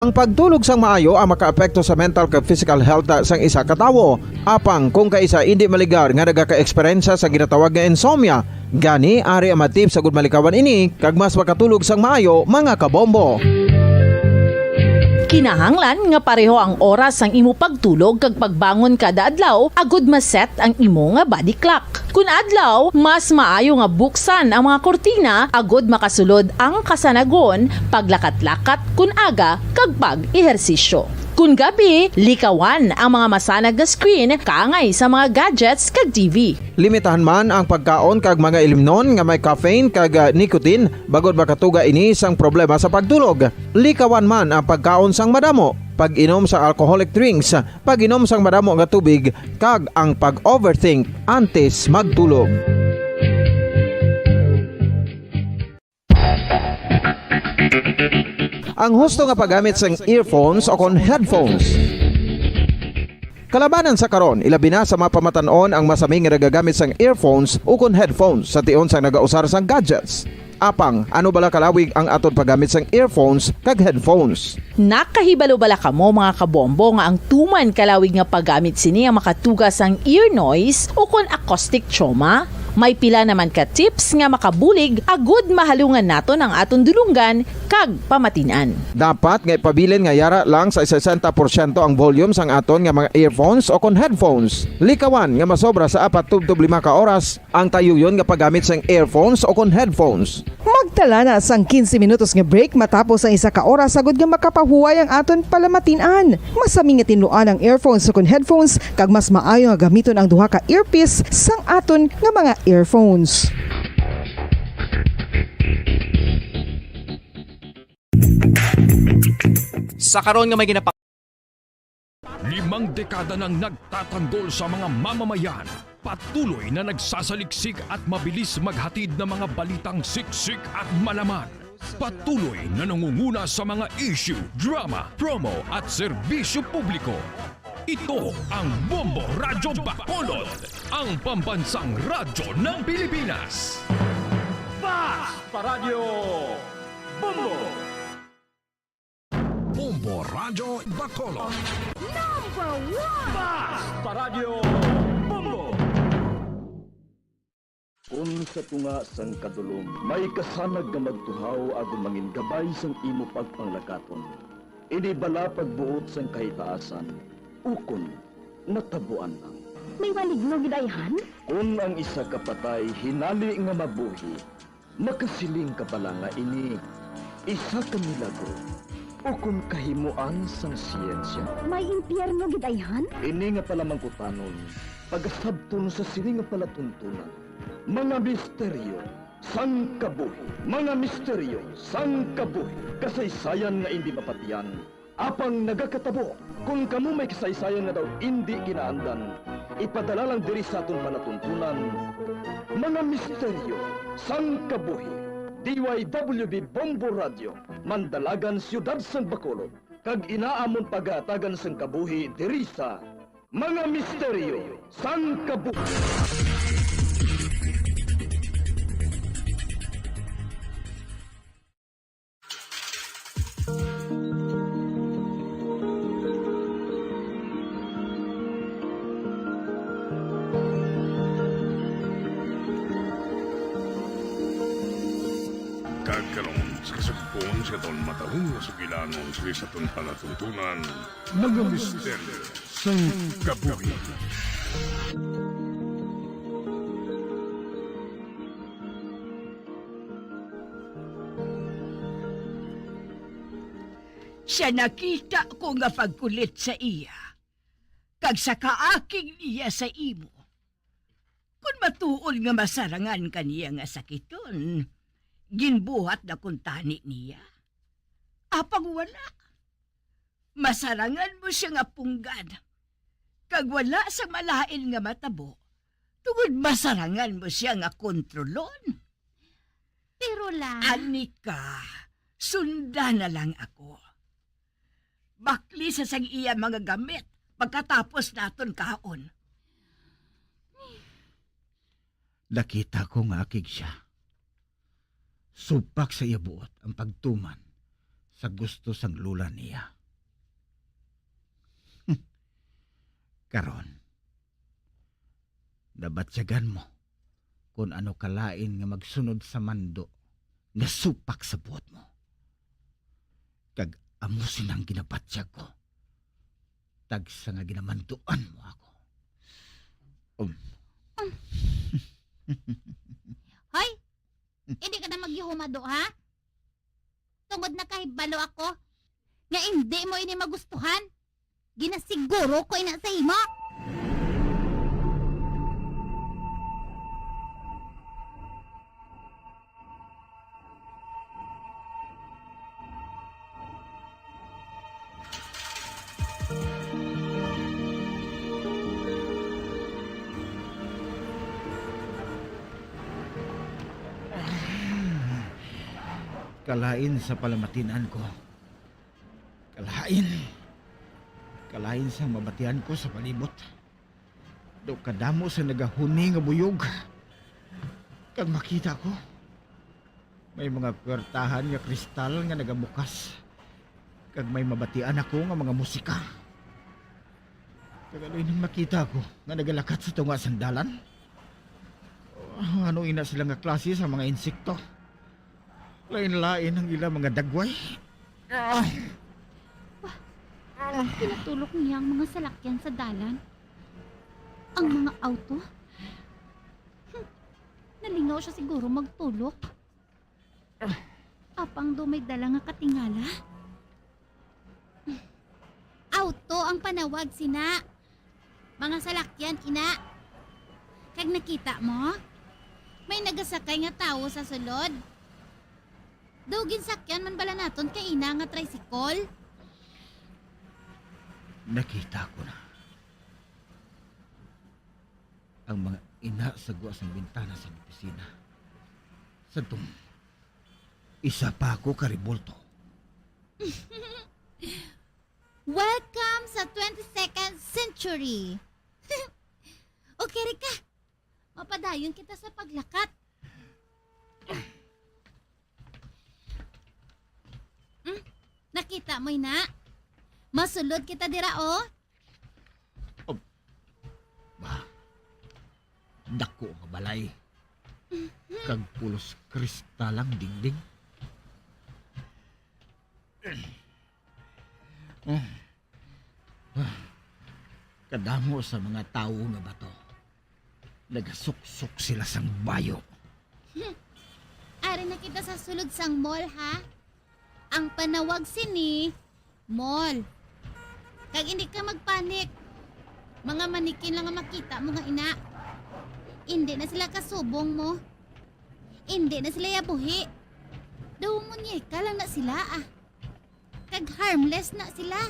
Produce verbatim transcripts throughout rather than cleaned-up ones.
Ang pagtulog sang maayo ang makaapekto sa mental kag physical health sang isa ka tawo. Apang kung kaisa indi maligar nga nagakaeksperyensya sa ginatawag nga insomnia, gani ari ang mga tips agud malikawan ini kag mas makatulog sang maayo, mga kabombo. Kinahanglan nga pareho ang oras sang imo pagtulog kag pagbangon kada adlaw agud ma-set ang imo nga body clock. Kun adlaw, mas maayo nga buksan ang mga kurtina agud makasulod ang kasanagon, paglakat-lakat kun aga, kag pag-ehersisyo. Kun gabi, likawan ang mga masanag nga screen kaangay sa mga gadgets kag T V. Limitahan man ang pagkaon kag mga ilimnon nga may caffeine kag, ah, nicotine, bangod makatuga ini sang problema sa pagtulog. Likawan man ang pagkaon sang madamo, pag-inom sa alcoholic drinks, pag-inom sang madamo nga tubig, kag ang pag-overthink antes magtulog. Ang husto nga paggamit sang earphones o kon headphones. Kalabanan sa karon, ilabi na sa mga pamatan-on ang masami nga nagagamit sang earphones o kon headphones sa tion sang nagausar sang gadgets. Apang, ano bala kalawig ang aton paggamit sang earphones kag headphones? Nakahibalo bala kamo, mga kabombo, nga ang tuman kalawig nga paggamit sini ang makatuga sang ear noise o kon acoustic trauma? May pila naman ka tips nga makabulig agud mahalungan naton ang aton dulonggan kag pamatin-an. Dapat nga ipabilin nga yara lang sa sesenta porsyento ang volume sang aton nga mga earphones o kon headphones. Likawan nga masobra sa apat tubtob lima ka oras ang tayuyon nga paggamit sang earphones o kon headphones. Magtala na sang quince minutos nga break matapos ang isa ka oras, agud nga makapahuway ang aton palamatin-an. Masami nga tinluan ang earphones o kon headphones, kag mas maayo nga gamiton ang duha ka earpiece sang aton nga mga earphones. Sa karon nga may ginapa- Limang dekada nang nagtatanggol sa mga mamamayan, patuloy na nagsasaliksik at mabilis maghatid ng mga balitang siksik at malaman. Patuloy na nangunguna sa mga issue, drama, promo at serbisyo publiko. Ito ang Bombo Radyo Bacolod, ang pambansang radyo ng Pilipinas. Fast Paradyo Bombo! Bombo Radyo Bacolod. Number one! Fast Paradyo Bombo! Kun sa tunga sang kadulom may kasanag nga magtuhaw agud mangin gabay sang imo pagpanglakaton, ini bala pagbuot sang kahitaasan, ukon natabuan lang? May maligno gid ayhan? Kun ang isa ka patay hinali nga mabuhi, makasiling ka bala nga ini isa ka milagro ukon kahimoan sang siyensya? May impyerno gid ayhan? Ini nga palamangkutanon, pagasabton sa sini nga palatuntunan. Mga misteryo sang kabuhi. Mga misteryo sang kabuhi. Kasaysayan nga indi mapatian, apang nagakatabo. Kon kamo may kasaysayan nga daw indi ginaandan, ipadala lang diri sa aton palatuntunan. Mga misteryo sang kabuhi. D Y W B Bombo Radio, Mandalagan, Siyudad sang Bacolod, kag ina amon pagahatagan sang kabuhi diri sa Mga misteryo sang kabu- Kag karon, sa kasugpon sa aton matarong nga sugilanon sa aton palatuntunan, Mga misteryo sang kabuhi. Sa nakita ko nga pagkulit sa iya, kag sa kaakig niya sa imo, kon matuod nga masarangan ka niya nga sakiton, ginbuhat na kuntani niya. Apang wala. Masarangan mo sia nga punggan, kag wala sang malain nga matabo, tungod masarangan mo sia nga kontrolon. Pero la- Anika, sunda na lang ako. Bakli sa sang iya mga gamit pagkatapos naton kaon. Nakita ko nga akig sia. Supak sa iya buot ang pagtuman sa gusto sang lola niya. Karon, nabatyagan mo kon ano kalain nga magsunod sa mando nga supak sa buot mo. Kag amo sina ang ginabatyag ko, tagsa nga ginamanduan mo ako. Um. Hoy! Hindi ka na magyuhumado, ha? Tungod nakahibalo ako nga indi mo ini magustuhan, ginasiguro ko ina sa imo. Kalain sa palamatinan ko. Kalain. Kalain sang mabatian ko sa palibot. Daw kadamo sa nagahuni nga buyog. Kag makita ko, may mga puwertahan nga kristal nga nagabukas. Kag may mabatian ako nga mga musika. Kag ano ining makita ko nga nagalakat sa tunga sang dalan? Ano ina sila nga klase sa mga insekto? Lain-lain ang ila mga dagway. Ah! Pinatulok niya ang mga salakyan sa dalan. Ang mga auto? Hmm. Nalingaw siya siguro magtulok. Apang daw may dala nga katingala. Auto ang panawag sina. Mga salakyan ina. Kag nakita mo? May nagasakay nga tawo sa sulod. Daw ginsakyan man bala naton kay ina nga tricycle. Nakita ko na. Ang mga ina sa gwa sang bintana sa opisina. Sa tum-, isa pa ako ka rebulto. Welcome sa twenty-second century. Okay, Rika. Mapadayon kita sa paglakat. Hmm? Nakita mo, ina? Masulod kita dira, oh. Oh. Ba? Dako nga balay. Mhm. Kag pulos kristal ang dingding. Ah. Ah. Kadamo sa mga tawo nga bato. Nagasuksok sila sang bayo. Hmm. Ari na kita sa sulod sang mall, ha? Ang panawag sini, mall. Kag indi ka magpanik. Mga manikin lang nga makita mo nga ina. Indi na sila kasubong mo. Indi na sila yabuhi. Daw muñeka lang na sila, ah. Kag harmless na sila.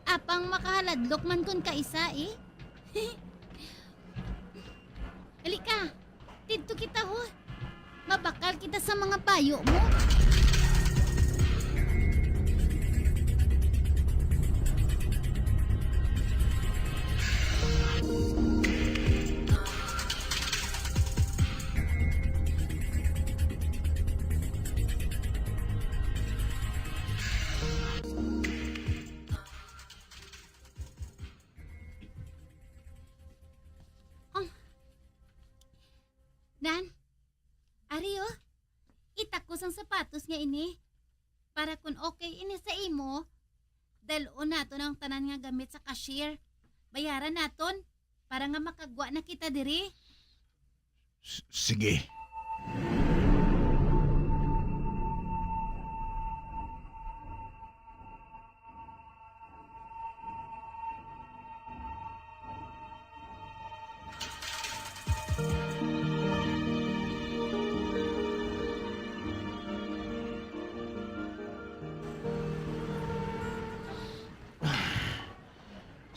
Apang makahaladlok man kun kaisa, eh. Halika, didto kita, ho. Mabakal kita sa mga bayo mo. Um, Nan, ari, oh. Itakos ang sapatos nga ini. Para kun okay ini sa imo, dal-on naton ang tanan nga gamit sa cashier. Bayaran naton para nga makagwa na kita diri. S-, sige.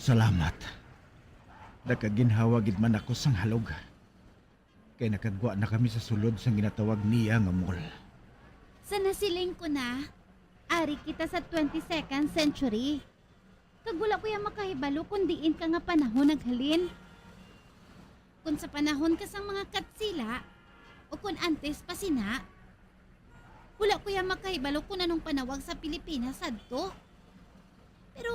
Salamat. Nakaginhawa gid man ako sang halog. Kay nakagwa na kami sa sulod sang ginatawag niya nga mall. Sa nasiling ko na, ari kita sa twenty-second century. Kag wala ko ya makahibalo kon diin ka nga panahon naghalin. Kon sa panahon ka sang mga Katsila, o kon antes pa sina, wala ko ya makahibalo kon anong panawag sa Pilipinas sadto. Pero,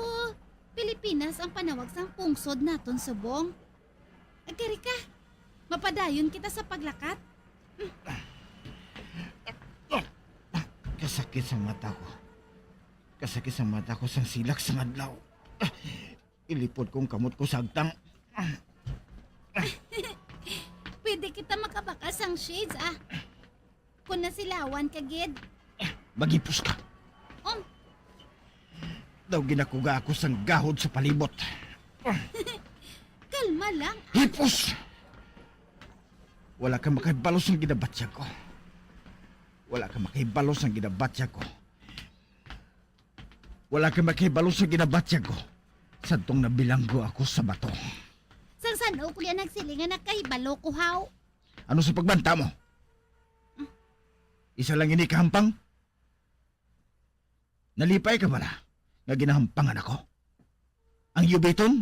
Pilipinas ang panawag sang pungsod naton subong. Agkari ka, mapadayon kita sa paglakat. Kasakit sa mata ko. Kasakit sa mata ko sang silak sang adlaw. Ilipod kong kamot ko sa agtang. Pwede kita makabakal sang shades, ah. Kung nasilawan ka gid. Maghipos ka. Um, Daw ginakuga ako sang gahod sa palibot. Kalma lang. Hipos! Wala ka makahibalo sang ginabatyag ko. Wala ka makahibalo sang ginabatyag ko. Wala ka makahibalo sang ginabatyag ko. Sadtong nabilanggo ako sa bato. Sang san-o ko liya nagsiling nga nakahibalo ko, haw? Ano sa pagbanta mo? Isa lang ini kahampang? Nalipay ka bala nga ginahampangan ako? Ang yubiton?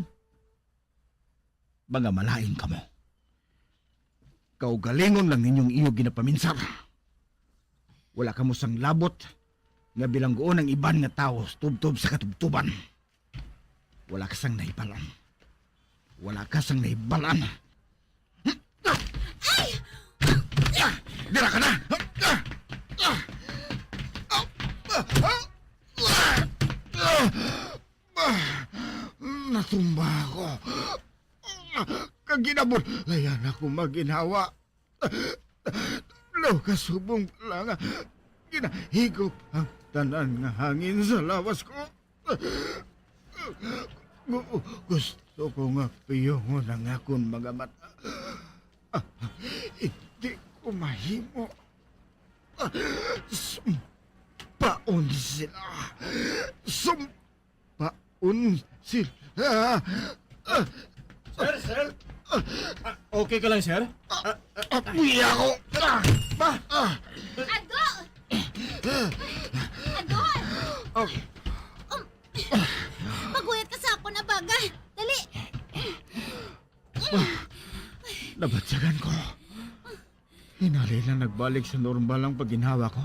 Mga malain kamo. Kaugalingon lang ninyong iyo ginapaminsar. Wala kamo sang labot nga bilangguon ang iban nga tawo tubtob sa katubtoban. Wala ka sang nahibalan. Wala ka sang nahibalan. Ay! Dira ka na! Natumba ako. Kag ginabulayan ako maginhawa. Daw kasubong pala nga ginahigop ang tanan nga hangin sa lawas ko. Gu-, gusto ko nga piyongon ang akon mga mata. Ah, hindi ko mahimo. Ah, sumpaon sila. Sumpaon sila. Ah, ah, Sir, sir? Ah, okay ka lang, sir? Ah, ah, Apuya ko. Ah, ba? Ah, Ago! Ago! oh, Um, paguyat ka sa akon, abaga. Dali! Nabatyagan ko. Hinali na nagbalik sa normal ang pagginhawa ko.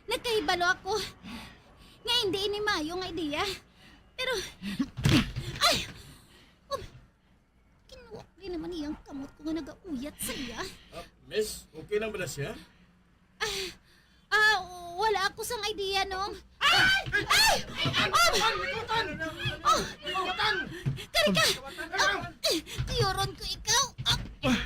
Nagkahibalo ako nga hindi ini maayo nga ideya. Pero, ay! Um, kinuha ko rin naman iyang kamot ko nga nagauyat sa iya. Ah, miss, okay lang ba na siya? Ah, wala ako sang idea, Nong. Ay! Ay! Um! Oh! Kari ka! Ah, tiyoron ko ikaw! Ah, ah.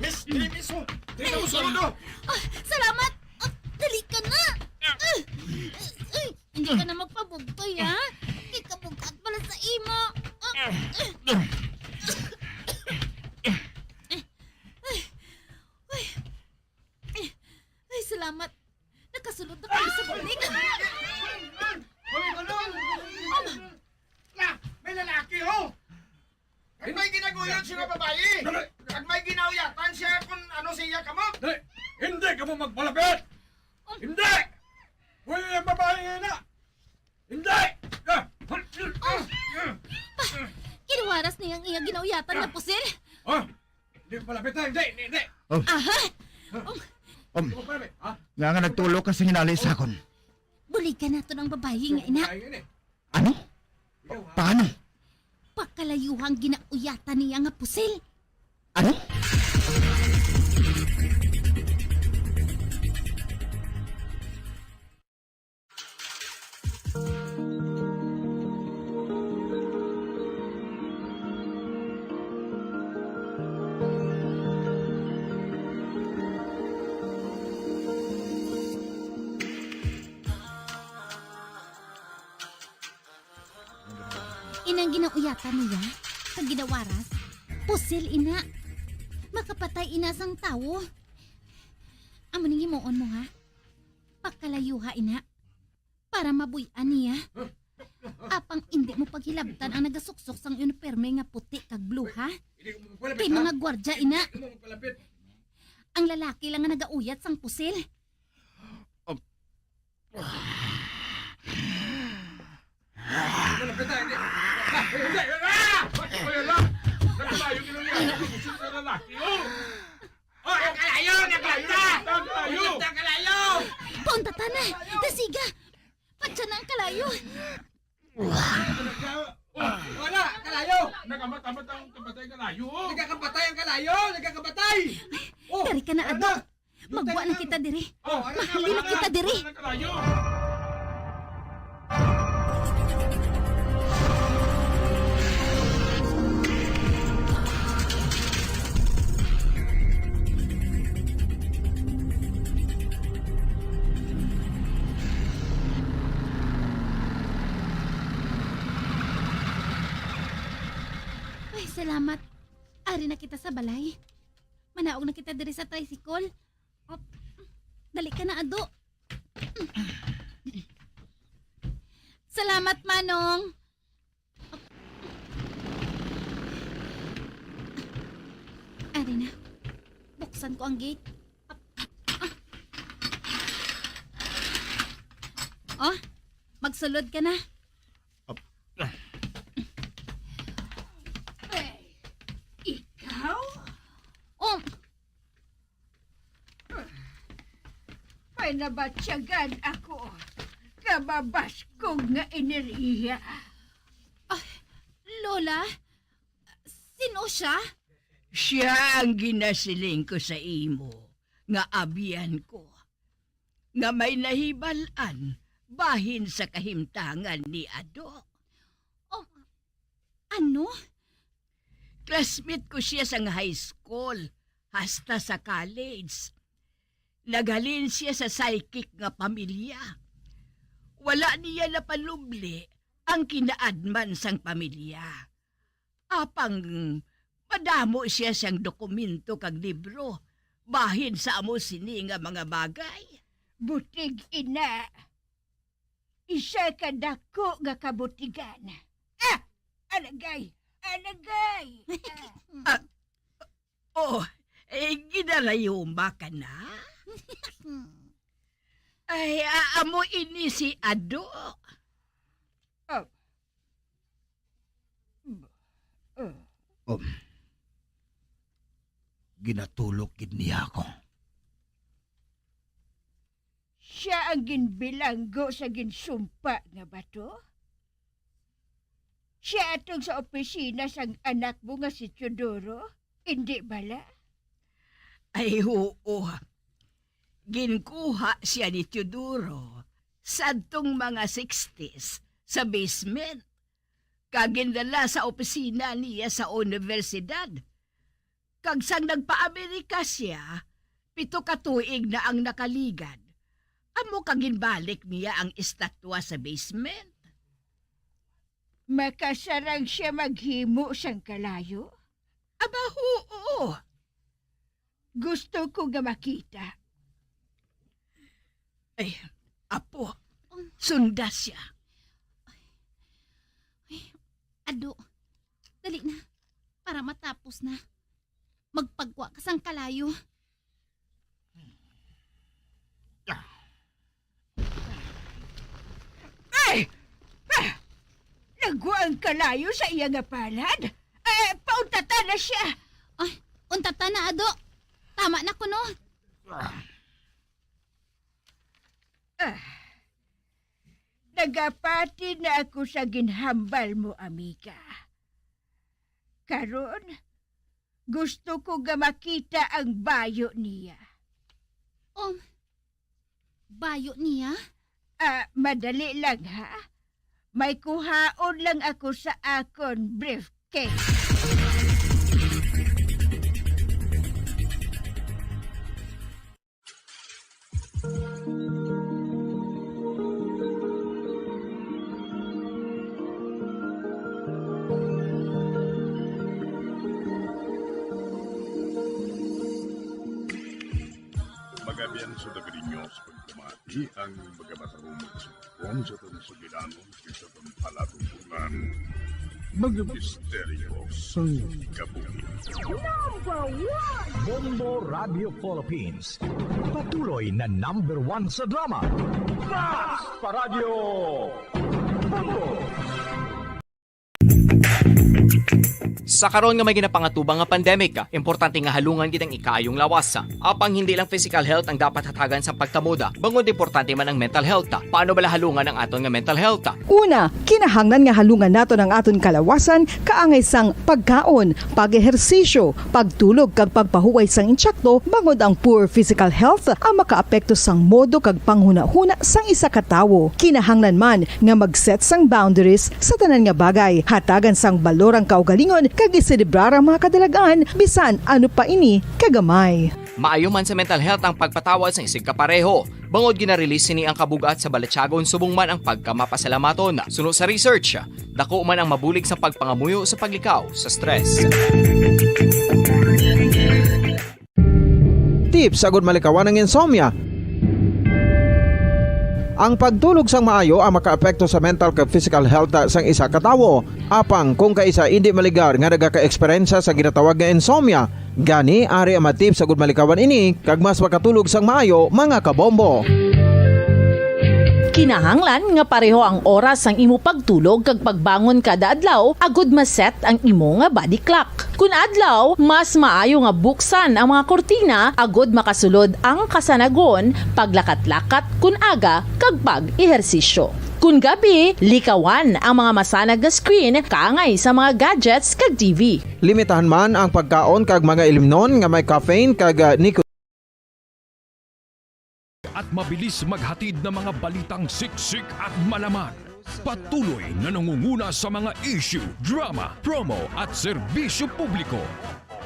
Miss, dili, miss, oh. Dili ka mo sulod, oh. Ah, salamat! Ah, dali ka na! Ah, ay, hindi ka na magpabugtoy, ha? Ikabugkat pala sa imo! Ah, ay, ay, ay, ay, salamat! Nakasulod na kami sa building! Hoy, ano? Na, may lalaki, oh! At may ginaguyod siya nga babayi! Dali! At may ginauyatan siya kung ano siya kamot! Dali! Hindi ka mo magpalapit! Hindi! Wala yung babae nga na! Hindi! Ah! Kinuwaras niya ang iya ginauyatan nga pusil! Ah! Hindi ko palapit na! Hindi! Hindi! Hindi! Aha! Um, Hindi ko palapit! Ha? Nga nga nagtulo ka sa hinali sa akon. Buligan nato ang babayi nga ina. Ay, yun eh. Ano? Ikaw, ha? Paano? Pakalayuhang ginauyatan niya nga pusil. Ano? Inang ginauyatan niya, kag ginawaras, pusil ina. Makapatay ina sang tawo. Amo ning himuon mo, ha? Pakalayuha ina, para mabuy-an niya. Apang indi mo paghilabtan ang nagasuksok sang uniporme nga puti kag blue, ha? Hindi ko magpalapit, Kay ha? Mga gwardya ina. Hindi ko magpalapit. Ang lalaki lang nga nagauyat sang pusil. Malapit na, hindi. Ah, hindi. Ah! Ay, ala! Naglayo, ginawin niya. Gusto sa lalaki, oh! Ay, Kalayo! Nagkanta! Naglayo! Kalayo! Punta ta na! Dasiga! Patya na ang kalayo. Talaga? Oh, wala! Kalayo! Nagkamat-amat ang kapatay kalayo! Nagkakapatay ang kalayo! Nagkakapatay! Oh, Dari ka na, wala Ado. na! Magwa na kita diri. Oh, wala na, Mahalin wala na na! kita diri. Wala na kalayo! Ay, salamat. Ari na kita sa balay. Manaog na kita diri sa tricycle. Op. Dali ka na, Ado. Salamat, Manong. Ari na. Buksan ko ang gate. Oh, magsulod ka na. Ap-, Ay, ikaw? Oh, May nabatyagan ako nga mabaskog nga enerhiya. Ah, Lola, sino siya? Siya ang ginasiling ko sa imo nga abyan ko, nga may nahibal-an bahin sa kahimtangan ni Ado. Oh, ano? Classmate ko siya sang high school, hasta sa college. Naghalin siya sa psychic nga pamilya. Wala niya napanubli ang kinaadman sang pamilya. Apang madamo siya sang dokumento kag libro bahin sa amo sini nga mga bagay. Butig ina. Isa ka dako nga kabutigan. Ah! Alagay! Alagay! Ah. Ah, oh, eh, ginalayuma ka na? Ay, a-, amo ini si Ado. Oh. Oh. Um, ginatulok gid niya ako. Sia ang ginbilanggo sa ginsumpa nga bato? Sia atong sa opisina sang anak mo nga si Teodoro, indi bala? Ay, huo. Ginkuha sia ni Teodoro sadtong mga sixties sa basement, kag gindala sa opisina niya sa unibersidad. Kag sang nagpa-Amerika sia, pito ka tuig na ang nakaligad, amo ka ginbalik niya ang estatwa sa basement. Makasarang sia maghimo sang kalayo? Aba, huo. Gusto ko nga makita. Ay, apo, Um. sunda sia. Ay, Ado, dali na, para matapos na. Magpagwa ka sang kalayo. Ay! Ah! Nagwa ang kalayo sa iya nga palad. Eh, pauntata na siya. Ay, untata na, Ado. Tama na kuno. Ah, nagapati na ako sa ginhambal mo, amiga. Karon, gusto ko nga makita ang bayo niya. Um, bayo niya? Ah, madali lang, ha? May kuhaon lang ako sa akon briefcase. Magabian sa taga ninyo sa pagpamati ang mga matarong magsugpon sa atong sugilanon kag sa atong palatuntunan. Mga misteryo sang kabuhi. Number one! Bombo Radio Philippines. Patuloy na number one sa drama. Mas pa Radio Bombo! Sa karon nga may ginapangatubang nga pandemic, importante nga halungan gid ang ikaayong lawas. Apang hindi lang physical health ang dapat hatagan sa pagtamuda, bangod importante man ang mental health. Paano bala halungan ang aton nga mental health? Una, kinahanglan nga halungan naton ang aton kalawasan kaangay sang pagkaon, pag-ehersisyo, pagtulog kag pagpahuway sang insakto, bangod ang poor physical health ang makaapekto sang modo kag panghunahuna sang isa ka tawo. Kinahanglan man nga mag-set sang boundaries sa tanan nga bagay, hatagan sang balor ang kaugalingon kag iselebrar ang mga kadalag-an bisan ano pa ini kagamay. Maayo man sa mental health ang pagpatawad sang isigkapareho, bangod gina-release sini ang kabug-at sa balatyagon subong man ang pagkamapasalamaton. Suno sa research, dako man ang mabulig sa pagpangamuyo sa paglikaw sa stress. Tips agud malikawan ang insomnia. Ang pagtulog sang maayo ang makaapekto sa mental kag physical health sang isa ka tawo. Apang kung kaisa indi maligar nga nagaka-eksperyensya sa ginatawag nga insomnia, gani ari ang mga tips agud malikawan ini kag mas makatulog sang maayo, mga kabombo. Kinahanglan nga pareho ang oras sang imo pagtulog kag pagbangon kada adlaw agud ma-set ang imo nga body clock. Kun adlaw, mas maayo nga buksan ang mga kurtina agud makasulod ang kasanagon, paglakat-lakat kun aga, kag pag-ehersisyo. Kun gabi, likawan ang mga masanag nga screen kaangay sa mga gadgets kag T V. Limitahan man ang pagkaon kag mga ilimnon nga may caffeine kag, ah, nicotine. At mabilis maghatid ng mga balitang siksik at malaman. Patuloy na nangunguna sa mga issue, drama, promo at serbisyo publiko.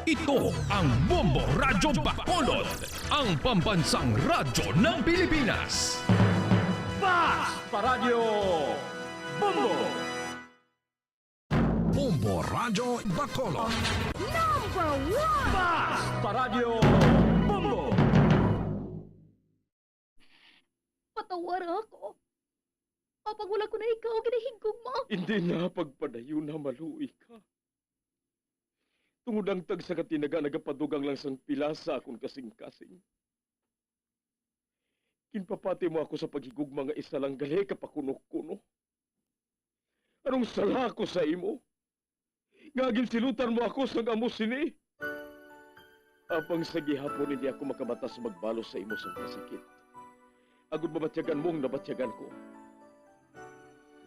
Ito ang Bombo Radyo Bacolod, ang pambansang radyo ng Pilipinas. Fast Paradyo Bombo! Bombo Radyo Bacolod. Number one! Fast Paradyo Bombo! Patawara ako. Apang wala ko na ikaw ginahigugma. Hindi na pagpadayon na maluoy ka. Tungod ang tagsa ka tinaga nagapadugang lang sang pila sa akon kasing-kasing. Ginpapati mo ako sa paghigugma nga isa lang gali ka pakuno-kuno. Anong sala ko sa imo? Nga ginsilutan mo ako sang amo sini? Apang sa gihapon hindi ako makabatas magbalos sa imo sang kasakit. Agud mabatyagan mo ang nabatyagan ko.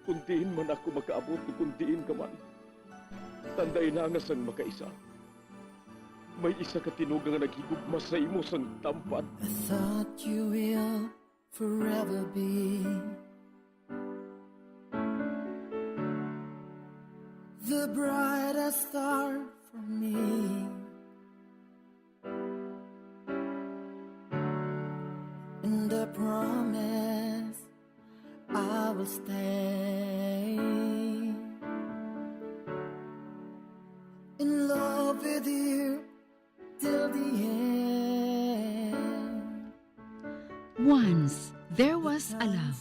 Kung diin man ako makaabot, kung diin ka man, tandai na nga sang makaisa, may isa ka tinuga nga naghigugma sa imo sang tampad. I thought you will forever be the brightest star for me. And I promise I will stay in love with you till the end. Once there was a love.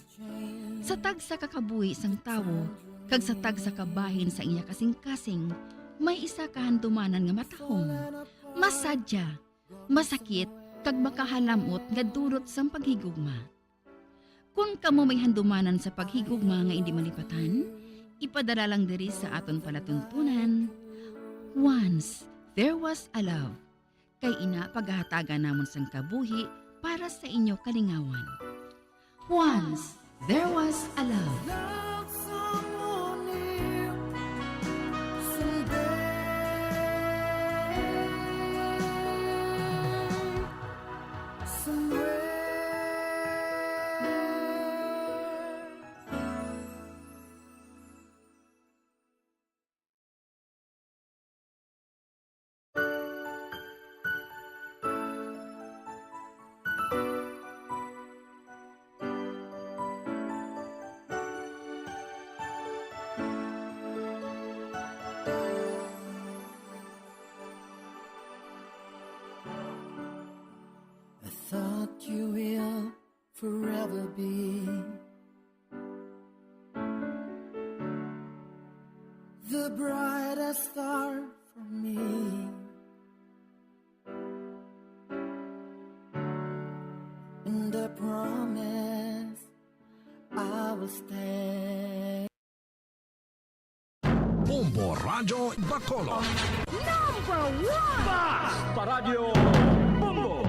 Sa tagsa ka kabuhi sang tawo kag sa tagsa ka bahin sa iya kasing-kasing, may isa ka handumanan nga matahom, masadya, masakit, kag makahalam-ot nga dulot sang paghigugma. Kon kamo may handumanan sa paghigugma nga indi malipatan, ipadala lang diri sa aton palatuntunan, Once There Was a Love. Kay ina pagahatagan namon sang kabuhi para sa inyo kalingawan. Once There Was a Love. I thought you will forever be the brightest star for me. And I promise I will stay. Bombo Radyo Bacolod. Number one! Basta Radyo Bombo!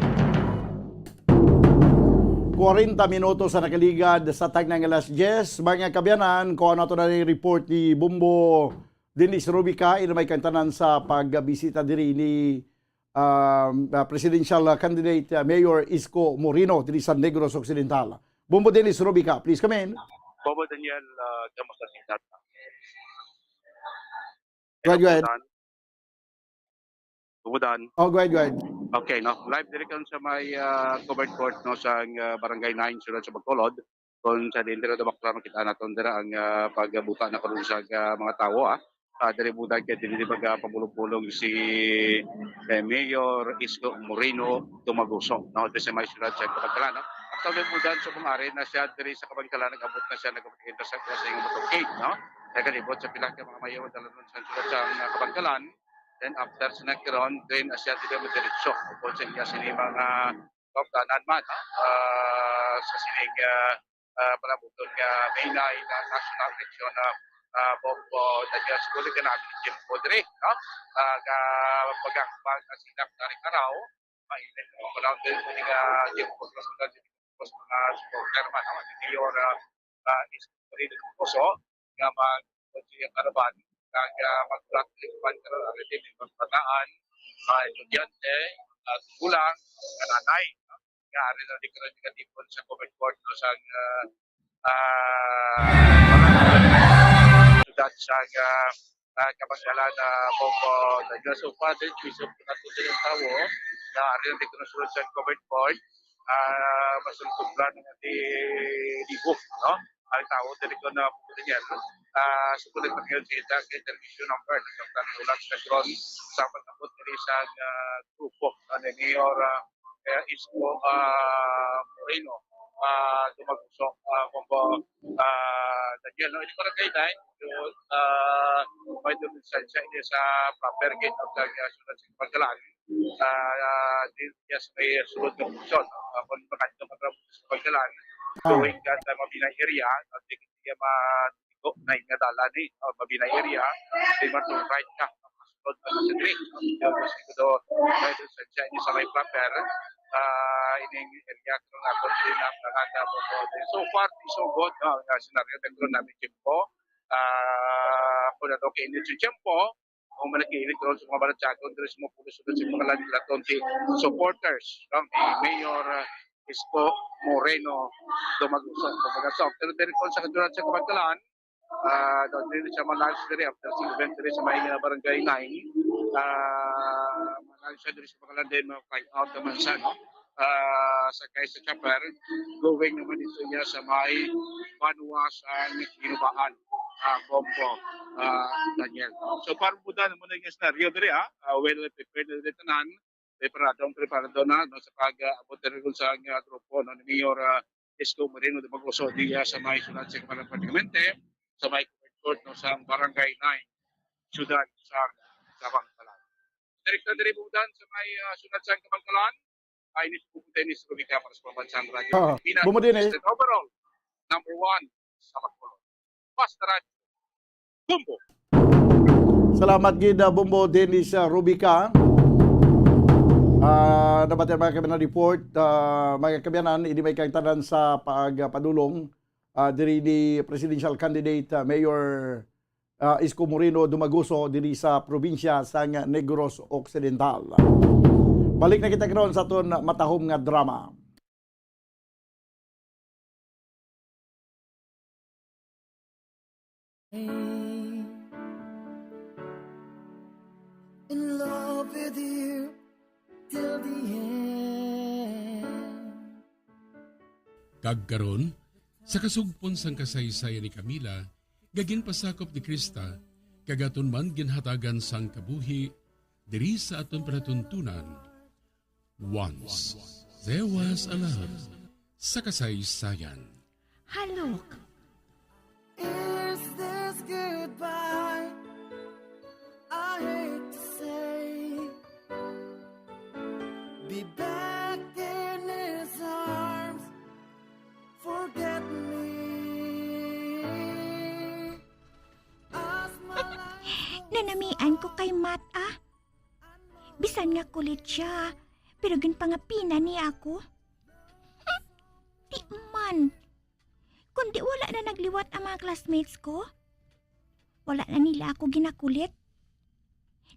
Kwarenta minutos ang nakaligad sa tagnang alas diyes. Mga kaabyanan, kung ano to na yung report ni Bombo Dennis Rubica, inumay kang tanan sa pagbisita diri ni um, uh, presidential uh, candidate uh, Mayor Isko Moreno diri sa Negros Occidental. Bombo Dennis Rubica, please come in. Bombo Daniel, uh, kamusta si Tata? Go ahead, go ahead. Tumudan. Oh, go ahead, go ahead. Okay, no. Live diri kan sa may uh, covered court, no, sa uh, Barangay nine, sulod sa Bacolod. Kung sa dentro do bakla, makita naton dira ang uh, pagbuta na karon sa uh, mga tawo, ah. Uh, diri buda kay dili magpabulong-bulong si eh, Mayor Isko Moreno Dumaguso, no? Diri sa may sulod sa Kabangkalan, no? Actually, budan sa kumari na siya diri sa Kabangkalan, nag-abot na siya, nag-abot sa sa iyang motorcade, no? Nagalibot sa pila ka mga mayor dalanon sa sulod sa uh, Kabangkalan. Then after sa nagkaron, then uh, siya dili madiretso. Upod sa iya sini mga kaupdanan man, no? Uh, sa sining uh, uh, palabuton nga May nine na national election na uh, Bombo Daniel, siguro ka namin yung Jim Podre, no? Uh, ka pagkakapag asinap na rin karaw, mainit mo ko lang din yung uh, Jim Podre sa mga supporter man, no? Ang mayor uh, uh, is Rino Poso, nga mag sa karaban kag uh, mag-flat trip man karon ang ating mga kabataan, mga estudyante, mga gulang, mga nanay, no? Nga ari na di karon nga tipon sa covered court, no, sa uh, uh, syudad sa uh, uh, Kabangkalan na Bombo Daniel. So far, din piso po natin din ang tawo na ari na di karon sa covered court. Uh, mas ang sobra ng di libo, no? Ang tao diri ko na Daniel, ah, sukulit pa kayo sa ita kay television number, nagkakita ng ulat sa Gron sa pagkabot diri sa ah, grupo, ano, ni Mayor ah, eh, Isko ah, Moreno, ah, Dumaguso, ah, Bombo, ah, Daniel, no? Ini barangay nine, yun, ah, may doon sa, sa, sa proper gate of the ah, Sunod sa Pagkalan. Ah, di, yes, may sulod nga function. Ah, kung makadto ka sa Pagkalan, Ah. going ka sa Mabinay area, ah, di, di, ma-, ito na nga dalan ni, ah, Mabinay area, di man tong right ka, masunod ka sa street. Yung mas ito, right sa siya, ini sa may proper, ah, ining area, kung ako din ang nanganda mo po. So far, so good, no? Ang, ah, senaryo, nagkaroon namin, Jim, po. Ah, kung ano, okay, ini si Jim, po, o malaki electoral sa mga balatyagon, diri sa mga pulis, sa mga lahat, lahat, konti supporters, no? Ni Mayor, ah, Isko Moreno Dumaguso. Dumaguso. Pero diri po sa Kaduran sa Kabantalan, ah, daw diri siya ma-launch diri after sa event diri sa may, ah, Barangay nine. Ah, ma-launch siya diri sa Kabantalan, then ma-fly out naman siya, no? Ah, sa kay sa chopper, going naman dito niya sa may Banwa sa Ginubaan, ah, Bombo, ah, Daniel. So, para po na naman ang scenario diri, ah. Ah, well prepared na diri tanan. Preparado, preparado na, no, sa pag-abot diri sa, ah, grupo, no, ni Mayor, ah, Isko Moreno Dumaguso diya sa may sulod sa Kabantalan, pratikamente sa may court, no, sa Barangay nine, siyudad sa Kabankalan. Direkta diri budan sa may, ah, siyudad sa Kabankalan, ay ni Bubo Dennis Rubica para sa Pambansang Radyo Oo. Pilipinas. Bubo Dennis. President overall, number one sa Bacolod. Basta Radyo. Bombo! Salamat gid, ah, Bombo Dennis, ah, Rubica. Ah, nabati ang mga kabiyanan report, ah, mga kabiyanan, ini may kaangtanan sa pagpadulong, ah, diri ni presidential candidate, ah, Mayor, ah, Isko Moreno Dumaguso diri sa probinsya sang Negros Occidental. Balik na kita karon sa aton matahom nga drama. In love with you till the end. Kag karon, sa kasugpon sang kasaysayan ni Camila, nga ginpasakop ni Krista, kag aton man ginhatagan sang kabuhi diri sa aton palatuntunan. Once there was a love sa kasaysayan. Halok. Is this goodbye? I hate to say. Be back in his arms. Forget me. As my life Kanamian ko kay Matt, ah. Bisan nga kulit siya, pero ginpangapina niya ako. Di man. Kundi wala na nagliwat ang mga classmates ko. Wala na nila ako ginakulit.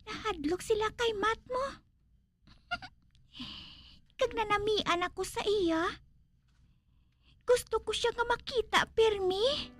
Nahadlok sila kay Matt mo. Kag nanamian ako sa iya. Gusto ko siya nga makita, pirmi.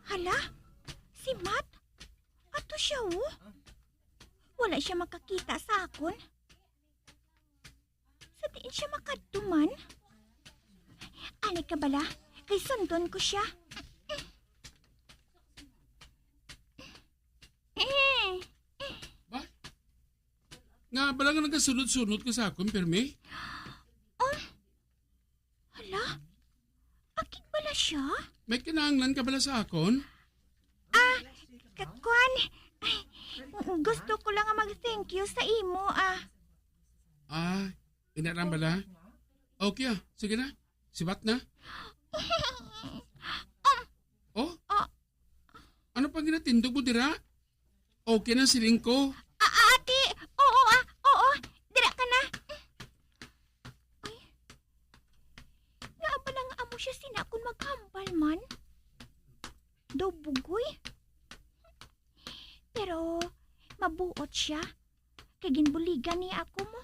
Hala, si Matt? Ato siya, oh. Wala siya makakita sa akon. Sa diin siya makadto man? Ani ka bala, kay sundon ko siya. Ba? Nga bala nga nagasunod-sunod ka sa akon, pirmi? Oh, hala? Akig bala siya? May kinahanglan ka bala sa akon? Ah, kakwan. Ay, gusto ko lang nga mag-thank you sa imo, ah. Ah, ina lang bala? Okay ah, sige na. Sibat na. Oh? Ah. Ano pang ginatindog mo dira? Okay na, siling ko. Ah, ate! Oo, ah! Oo! Dira ka na! Ay. Nga ba lang amo siya sina kung maghambal man? Daw bugoy? Pero mabuot siya. Kay ginbuligan niya ako mo.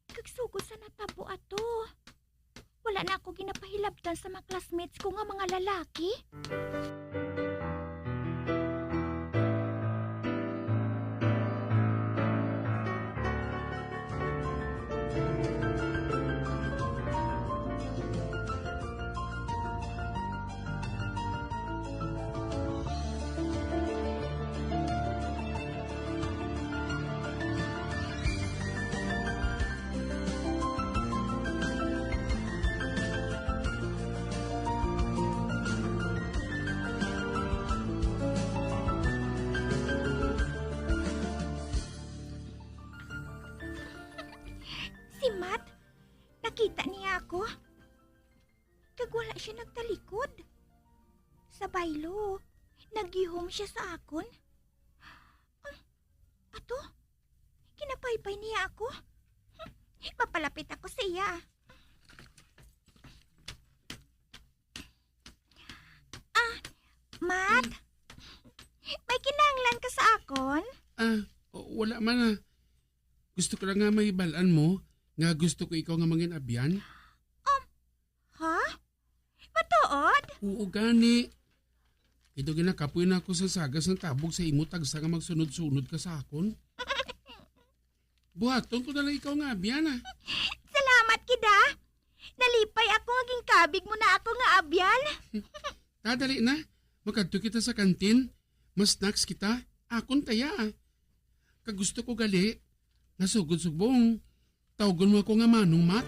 Kag sugod sa natabo ato, wala na ako ginapahilabtan sa mga classmates ko nga mga lalaki. Si Matt, nakita niya ako. Kag wala siya nagtalikod. Sa baylo, naggihom siya sa akon. Ah, ato, kinapaypay niya ako. Mapalapit ako sa iya. Ah, Matt, may kinahanglan ka sa akon? Ah, o- wala man ah. Gusto ko lang nga mahibal-an mo nga gusto ko ikaw nga mangin-abyan. Ha? Matuod? Oo gani. Ito ginakapoy na ako sa sagas ng tabog sa imo tagsa nga magsunod-sunod ka sa akon. Buhaton ko na lang ikaw nga abyan ah. Salamat, kida. Nalipay ako nga ginkabig mo na ako nga abyan. Tadali na. Makadto kita sa kantin. Mas snacks kita. Akon taya ah. Kagusto ko gali. Nasugod sugbong. Tawgon mo ako nga Manong Matt.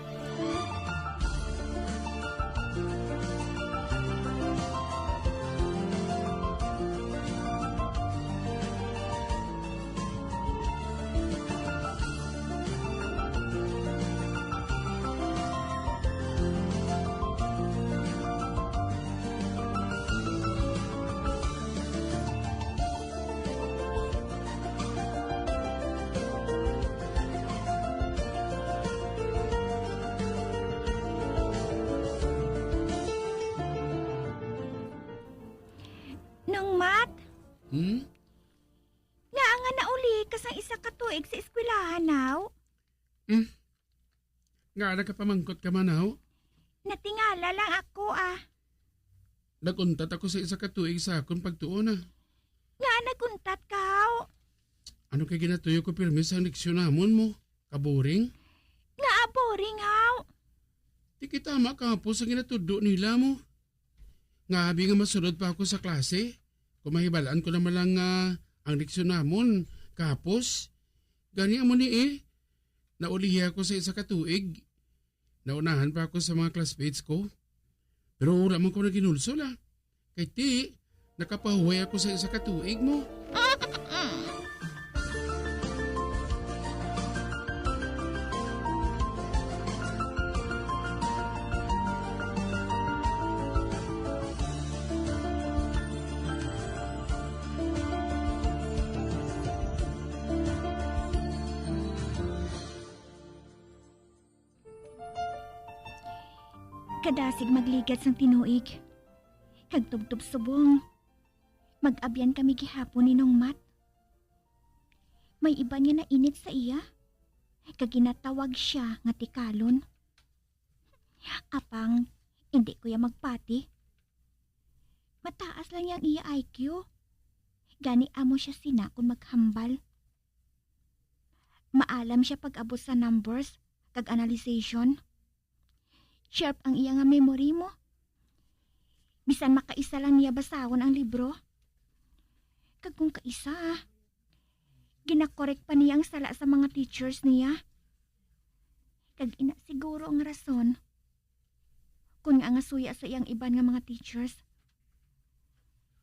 Nang Mat, Hmm? Nga nga nauli ka sang isa ka tuig sa eskwelahan, haw? Hmm? Nga nagkapamangkot ka man, haw? Natingala lang ako, ah. Naguntat ako sa isa ka tuig sa akon pagtuon, ah. Nga naguntat ka, haw? Ano kay ginatuyo ko pirmi sa leksyon namon mo? Kaboring? Nga boring, haw? Di kita makahapos ang ginatudo nila mo. Nga abi nga masunod pa ako sa klase, kung mahibalaan ko naman lang nga ang leksyon namon kahapos. Gani amo ni eh, naulihi ako sa isa ka tuig. Naunahan pa ako sa mga classmates ko. Pero wala man ko naginulsol, ah. Kay ti, nakapahuway ako sa isa ka tuig mo. Kadasig magligad sang tinuig, kag tubtob subong, mag-abyan kami gihapon ni Nong Mat. May iban nga nainit sa iya, kag ginatawag sia nga tikalon. Apang, indi ko iya magpati. Mataas lang iya ang iya I Q. Gani amo sia sina kon maghambal. Maalam sia pag-abot sa numbers kag analyzation. Sharp ang iya nga memory mo. Bisan makaisa lang niya basahon ang libro. Kag kung kaisa, ginakorek pa niya ang sala sa mga teachers niya. Kag ina siguro ang rason kon ngaa nga suya sa iyang iban nga mga teachers.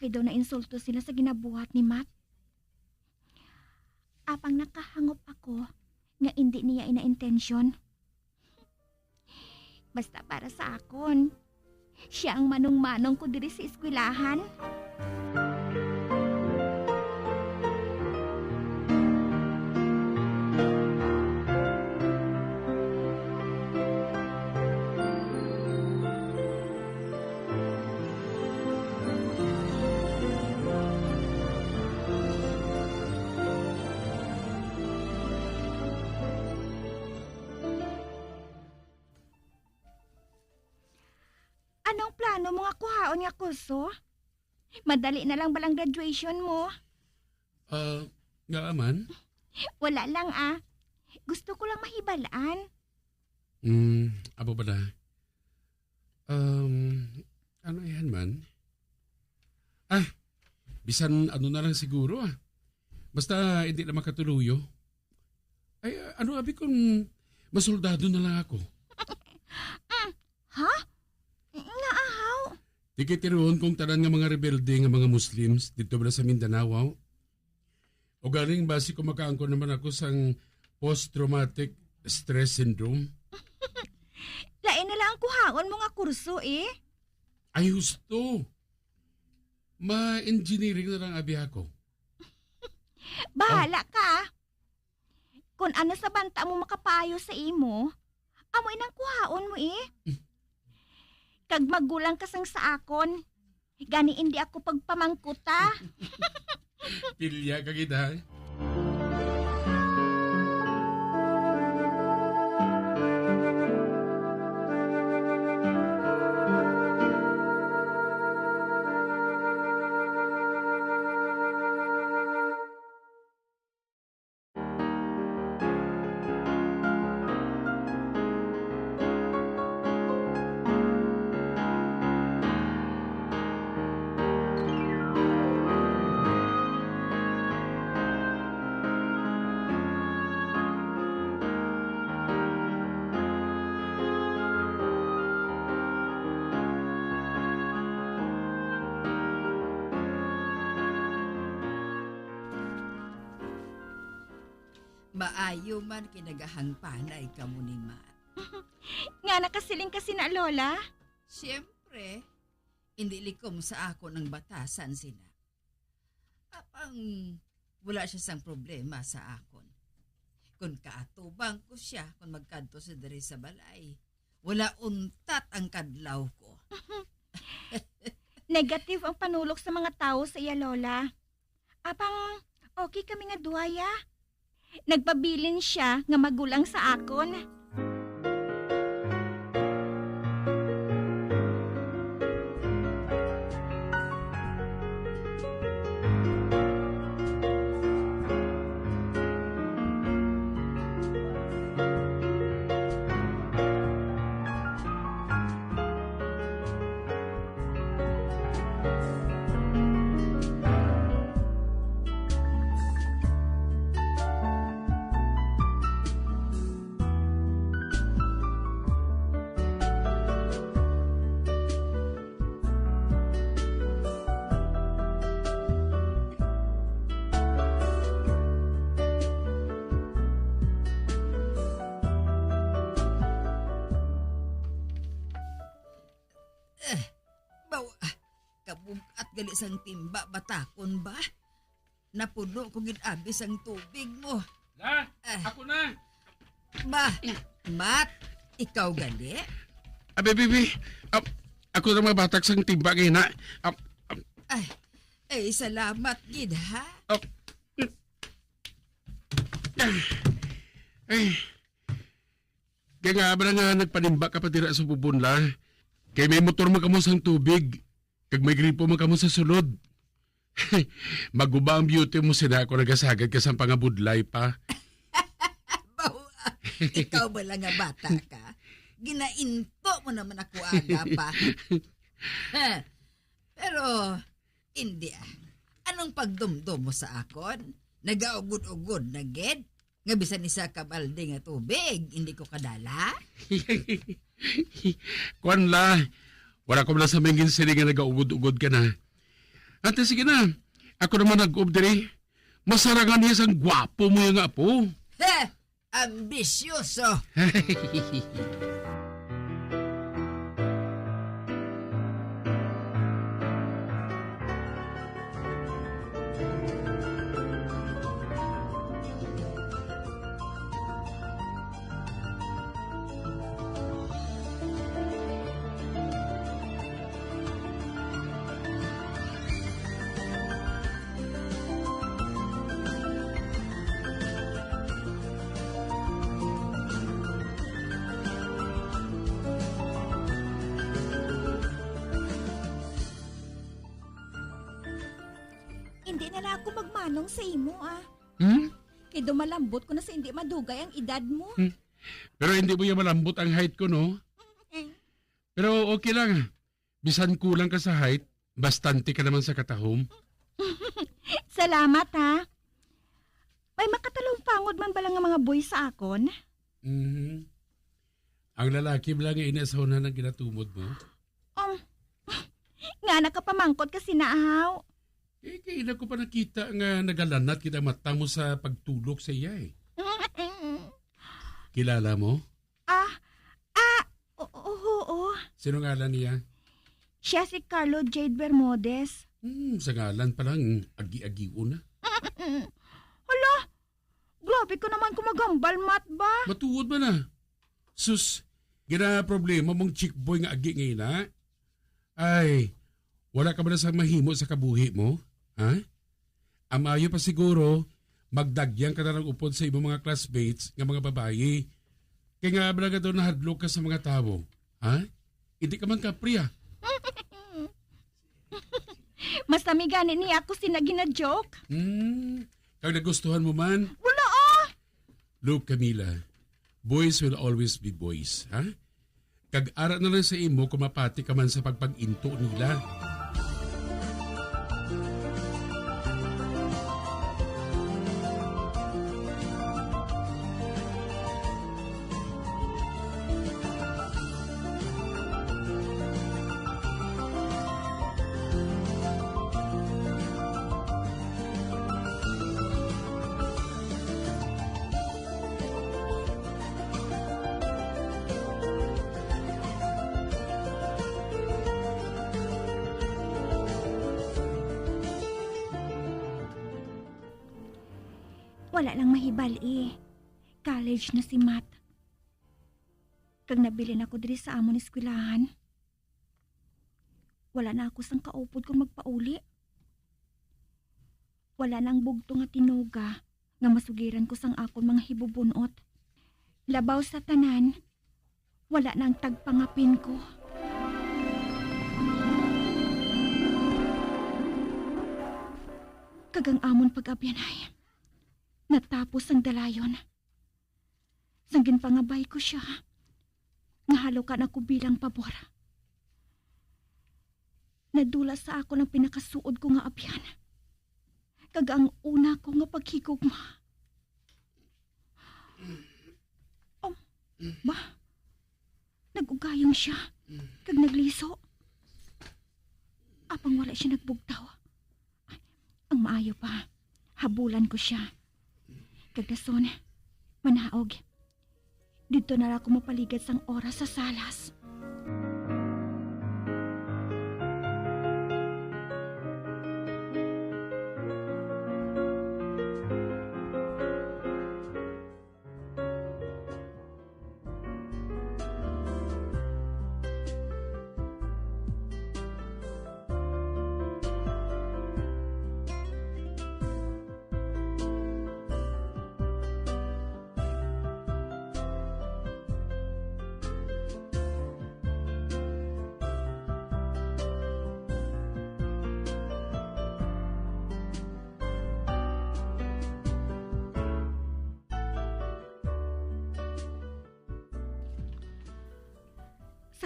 Kay daw nainsulto sila sa ginabuhat ni Matt. Apang nakahangop ako nga indi niya ina intensyon. Basta para sa akon, sia ang manong-manong ko diri sa eskwelahan. Anong plano mo nga kuhaon nga kurso? Madali na lang bala ang graduation mo? Ah, nga man? Wala lang, ah. Gusto ko lang mahibalaan. Hmm, abo bala. Um, ano yan man? Ah, bisan ano na lang siguro, ah. Basta hindi na makatuluyo. Ay, ano abi kung masoldado na lang ako? Mm, ha? Ngaa haw? Tikitiruon kong tanan nga mga rebelde nga mga Muslims dito bala sa Mindanao, haw. O galing basi ko makaangkon naman ako sang post-traumatic stress syndrome. Lain na lang ang kuhaon mo nga kurso, eh. Ay, husto. Ma-engineering na lang abi ako. Bahala ka. Kon ano sa banta mo makapaayo sa imo, amo inang kuhaon mo, eh. Kag magulang ka sang sa akon. Gani indi ako pagpamangkuta. Pilya ka gid, ha? Maayo man kay nagahangpanay kamo ni Matt. Nga nakasiling ka sina, Lola? Siyempre, hindi likom sa akon ang batasan sina. Apang wala siya sang problema sa akon. Kon kaatubang ko siya, kon magkadto sa diri sa balay, wala untat ang kadlaw ko. Negative ang panulok sa mga tawo sa iya, Lola. Apang okay kami nga duha, ya. Nagpabilin siya nga magulang sa akon. gali sang timba batakon ba? Napuno ko gid abi sang tubig mo. La, Ah. ako na. Ba, Mat, ikaw gali? Abi, bibi, ah, ako na mabatak sang timba kay na. Ah, ah, Ay, ay, salamat gid, ha? ah, ah, ay, kaya nga ba nga nagpanimba ka pa dira sa bubon, La? Kay may motor man kamo sang tubig. Kag may gripo man kamo sa sulod. Maguba ang beauty mo, sina ako nagasagad ka sang pangabudlay pa. Bawa, ikaw ba lang nga bata ka? Ginainto mo naman ako aga pa. Pero, hindi ah. Anong pagdumdom mo sa akon? Nagaugod-ugod na gid? Nga bisan isa ka balde nga tubig, hindi ko kadala? Kuwan la, wala ko man sa mangin sini nga nagaugod-ugod ka na. Ate, sige na. Ako naman nag-uob diri. Masarangan niya sang gwapo mo yung apo. He! Ambisyoso! Hindi na lang ako magmanong sa imo, ah. Hmm? Kay dumalambot ko na sa hindi madugay ang edad mo. Hmm. Pero hindi mo yung malambot ang height ko, no? Mm. Pero okay lang. Bisan kulang ka sa height, bastante ka naman sa katahom. Salamat, ha. May makatalong pangod man bala nga mga boy sa akon? Mhm. Ang lalaki bala nga ini sa unahan ang ginatumod mo? Um, nga nakapamangkot ka sinahaw? Eh, kay ina ko pa nakita nga nagalanat kita mata mo sa pagtulok sa iya eh. Kilala mo? Ah, ah, o-, oo, oo. Sino ngalan niya? Siya si Carlo Jade Bermudez. Hmm, sa ngalan pa lang, agi-agion na. Hala, grabe ka naman kung maghambal, Mat, ba? Matuod man na. Sus, gina problema mong chick boy nga agi nga ina. Ay, wala ka ba na sa mahimo sa kabuhi mo? Ha? Ang maayo pa siguro, magdagyang ka na lang upod sa imong mga classmates nga mga babayi. Kay nga ba nga daw nahadlok ka sa mga tawo? Ha? Hindi ka man kapri, ah. Mas nami gani ni ako sina gina-joke. Hmm, kag nagustuhan mo man? Wala, ah! Look, Camila, boys will always be boys, ha? Kag ara na lang sa imo kung mapati ka man sa pagpag-into nila. Wala lang mahibal-i. College na si Matt. Kag nabilin ako diri sa amon eskwelahan. Wala na ako sang kaupod kung magpauli. Wala na ang bugtong nga tinuga nga masugiran ko sang akon mga hibubun-ot. Labaw sa tanan, wala na ang tagpangapin ko. Kag ang amon pag-abyanay natapos sang dalayon. Sang ginpangabay ko sia, nahalukan ako bilang pabor. Nadula sa akon ang pinakasuod ko nga abyan, kag ang una ko nga paghigugma. Um, ba? Nag-ugayong sia, kag nagliso. Apang wala sia nagbugtaw. Ang maayo pa, habulan ko sia. Kag dason, manaog. Didto na lang ako mapaligad sang oras sa salas.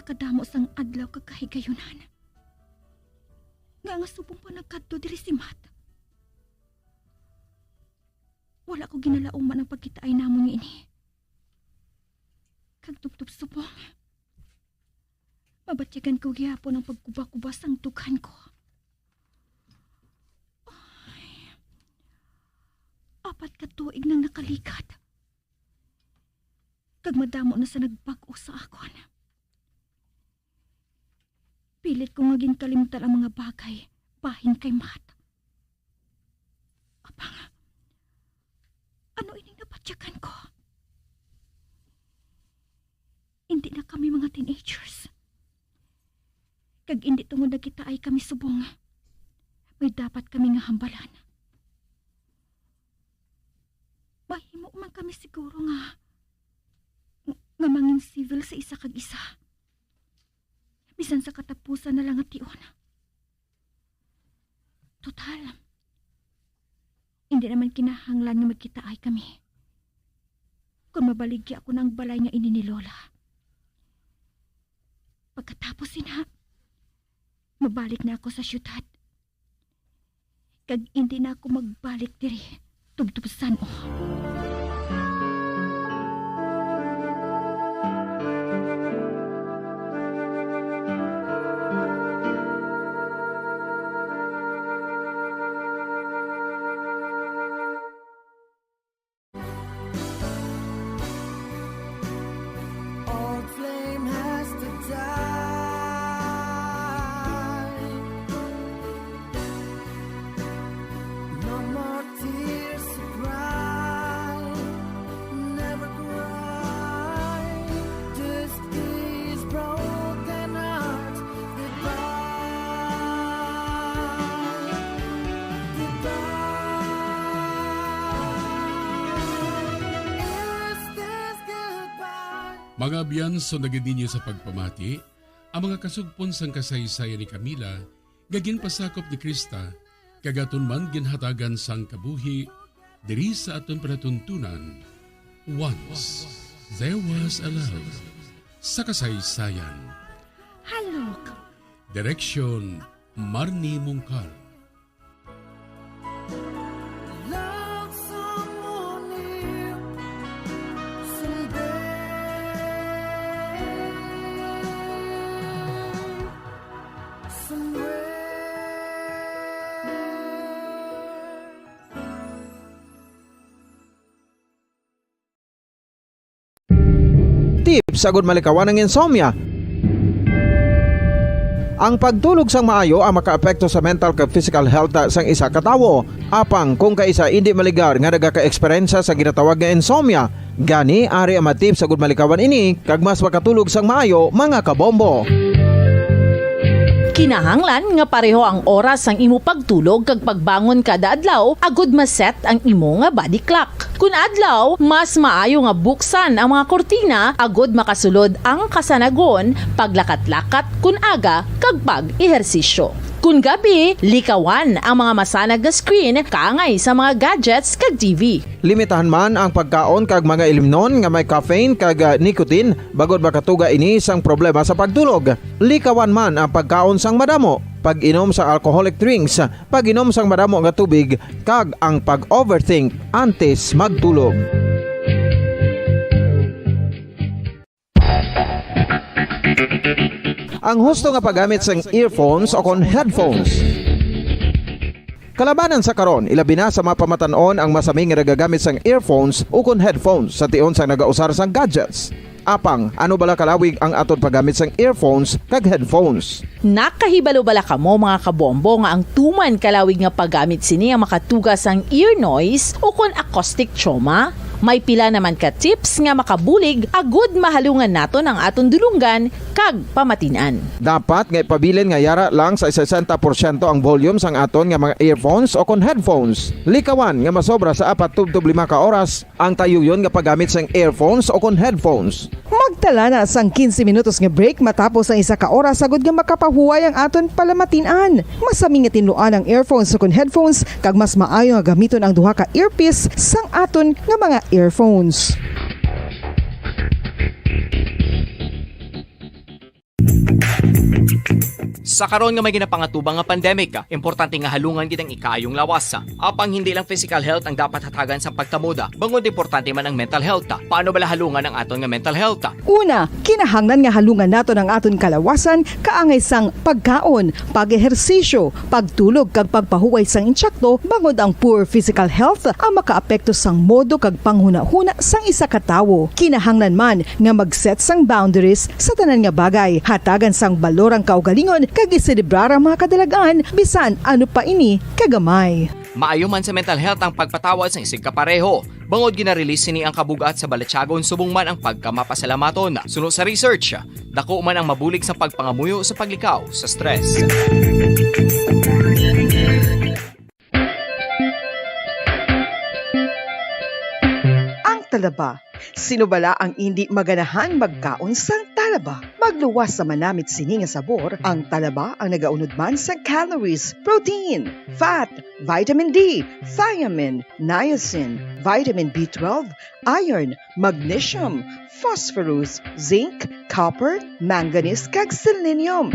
kadamo sang adlaw kag kahigayunan. Nga nga subong pa nagkadto diri si Matt. Wala ko ginalauman ang pagkitaay namon niini. Kag tubtob subong, mabatyagan ko gihapon ang pagkubakuba sang dughan ko. Ay, apat ka tuig nang nakalikat. Kag madamo na sa nagbag-o sa akon. Pilit ko nga ginkalimtan ang mga bagay bahin kay Matt. Apang, ano ining nabatyagan ko? Indi na kami mga teenagers. Kag indi tungod nagkitaay kami subong, may dapat kami nga hambalan. Mahimo man kami siguro nga, nga mangin civil sa isa kag isa, bisan sa katapusan na lang nga tion. Total, hindi naman kinahanglan nga magkitaay kami kon mabaligya ko na ang balay nga ini ni Lola. Pagkatapos sina, mabalik na ako sa syudad. Kag indi na ako magbalik diri, tubtob san-o. Old flame has to die. No more tears to cry. Never cry. This is broken heart. Goodbye. Goodbye. Is this goodbye? Mga abyan, sundagid ninyo sa pagpamati ang mga kasugpon sang kasaysayan ni Camila nga ginpasakop ni Krista, kag aton man ginhatagan sang kabuhi diri sa aton palatuntunan. Once There Was a Love sa kasaysayan. Halok. Direksyon, Marnie Mungkal. Love someone new someday, somewhere. Tips agud malikawan ang insomnia. Ang pagtulog sang maayo ang makaapekto sa mental kag physical health sang isa ka tawo. Apang kung kaisa indi maligar nga nagaka-eksperyensya sa ginatawag nga insomnia, gani ari ang mga tips agud malikawan ini kag mas makatulog sang maayo, mga kabombo. Kinahanglan nga pareho ang oras sang imo pagtulog kag pagbangon kada adlaw agud ma-set ang imo nga body clock. Kun adlaw, mas maayo nga buksan ang mga kurtina agud makasulod ang kasanagon paglakat-lakat kun aga kag pag-ehersisyo. Kun gabi, likawan ang mga masanag nga screen kaangay sa mga gadgets kag T V. Limitahan man ang pagkaon kag mga ilimnon nga may caffeine kag, ah, nicotine, bangod makatuga ini sang problema sa pagtulog. Likawan man ang pagkaon sang madamo, pag-inom sa alcoholic drinks, pag-inom sang madamo nga tubig, kag ang pag-overthink antes magtulog. Ang husto nga paggamit sang earphones o kon headphones. Kalabanan sa karon, ilabi na sa mga pamatan-on ang masami nga nagagamit sang earphones o kon headphones sa tion sang nagausar sang gadgets. Apang, ano bala kalawig ang aton paggamit sang earphones kag headphones? Nakahibalo bala kamo, mga kabombo, nga ang tuman kalawig nga paggamit sini ang makatuga sang ear noise o kon acoustic trauma? May pila naman ka tips nga makabulig agud mahalungan naton ang aton dulonggan kag pamatin-an. Dapat nga ipabilin nga yara lang sa sesenta porsyento ang volume sang aton nga mga earphones o kon headphones. Likawan nga masobra sa apat tubtob lima ka oras ang tayuyon nga paggamit sang earphones o kon headphones. Magtala na sang quince minutos nga break matapos ang isa ka oras, agud nga makapahuway ang aton palamatin-an. Masami nga tinluan ang earphones o kon headphones, kag mas maayo nga gamiton ang duha ka earpiece sang aton nga mga earphones. Sa karon nga may ginapangatubang nga pandemic, importante nga halungan gid ang ikaayong lawas. Apang hindi lang physical health ang dapat hatagan sa pagkamoda, bangod importante man ang mental health. Paano bala halungan ang aton nga mental health? Una, kinahanglan nga halungan naton ang aton kalawasan kaangay sang pagkaon, pag-ehersisyo, pagtulog kag pagpahuway sang insakto, bangod ang poor physical health ang makaapekto sang modo kag panghunahuna sang isa ka tawo. Kinahanglan man nga mag-set sang boundaries sa tanan nga bagay, hatagan sang balor ang kaugalingon, kag iselebrar ang mga kadalagan, bisan ano pa ini kagamay. Maayo man sa mental health ang pagpatawad sang isigkapareho, bangod gina-release sini ang kabug-at sa balatyagon subong man ang pagkamapasalamaton. Suno sa research, dako man ang mabulig sa pagpangamuyo sa paglikaw sa stress. Ang talaba. Sino bala ang indi maganahang magkaon sang talaba? Magluwas sa manamit sini nga sabor, ang talaba ang nagaunod man sang calories, protein, fat, vitamin D, thiamine, niacin, vitamin B twelve, iron, magnesium, phosphorus, zinc, copper, manganese, kag selenium.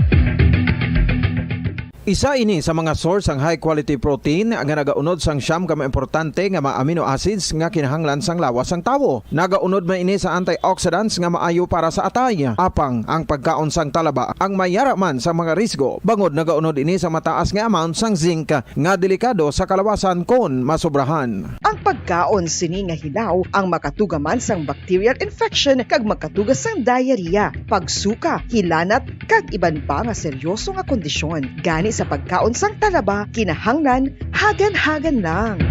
Isa ini sa mga source sang high quality protein nga nagaunod sang siyam ka mga importante nga mga amino acids nga kinahanglan sang lawas sang tawo. Nagaunod man ini sa antioxidants nga maayo para sa atay. Apang ang pagkaon sang talaba ang may yara man sa mga risgo, bangod nagaunod ini sa mataas nga amount sang zinc nga delikado sa kalawasan kon masobrahan. Ang pagkaon sini nga hilaw ang makatuga man sang bacterial infection kag makatuga sang diarrhea, pagsuka, hilanat, kag iban pa nga seryoso nga kondisyon. Gani sa pagkaon sang talaba, kinahanglan hagan-hagan lang.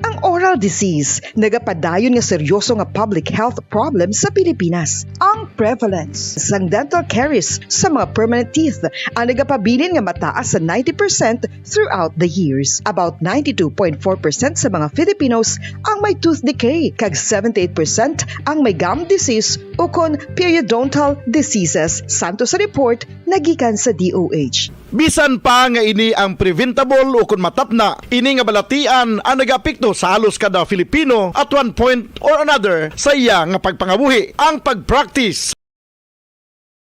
Ang oral disease nagapadayon nga seryoso nga public health problem sa Pilipinas. Ang prevalence sang dental caries sa mga permanent teeth ang nagapabilin nga mataas sa ninety percent throughout the years. About ninety-two point four percent sa mga Filipinos ang may tooth decay, kag seventy-eight percent ang may gum disease ukon periodontal diseases, santo sa report nga gikan sa D O H. Bisan pa nga ini ang preventable ukon matapna, ini nga balatian ang nagaapekto sa halos kada Filipino at one point or another sa iya nga pagpangabuhi. Ang pag-practice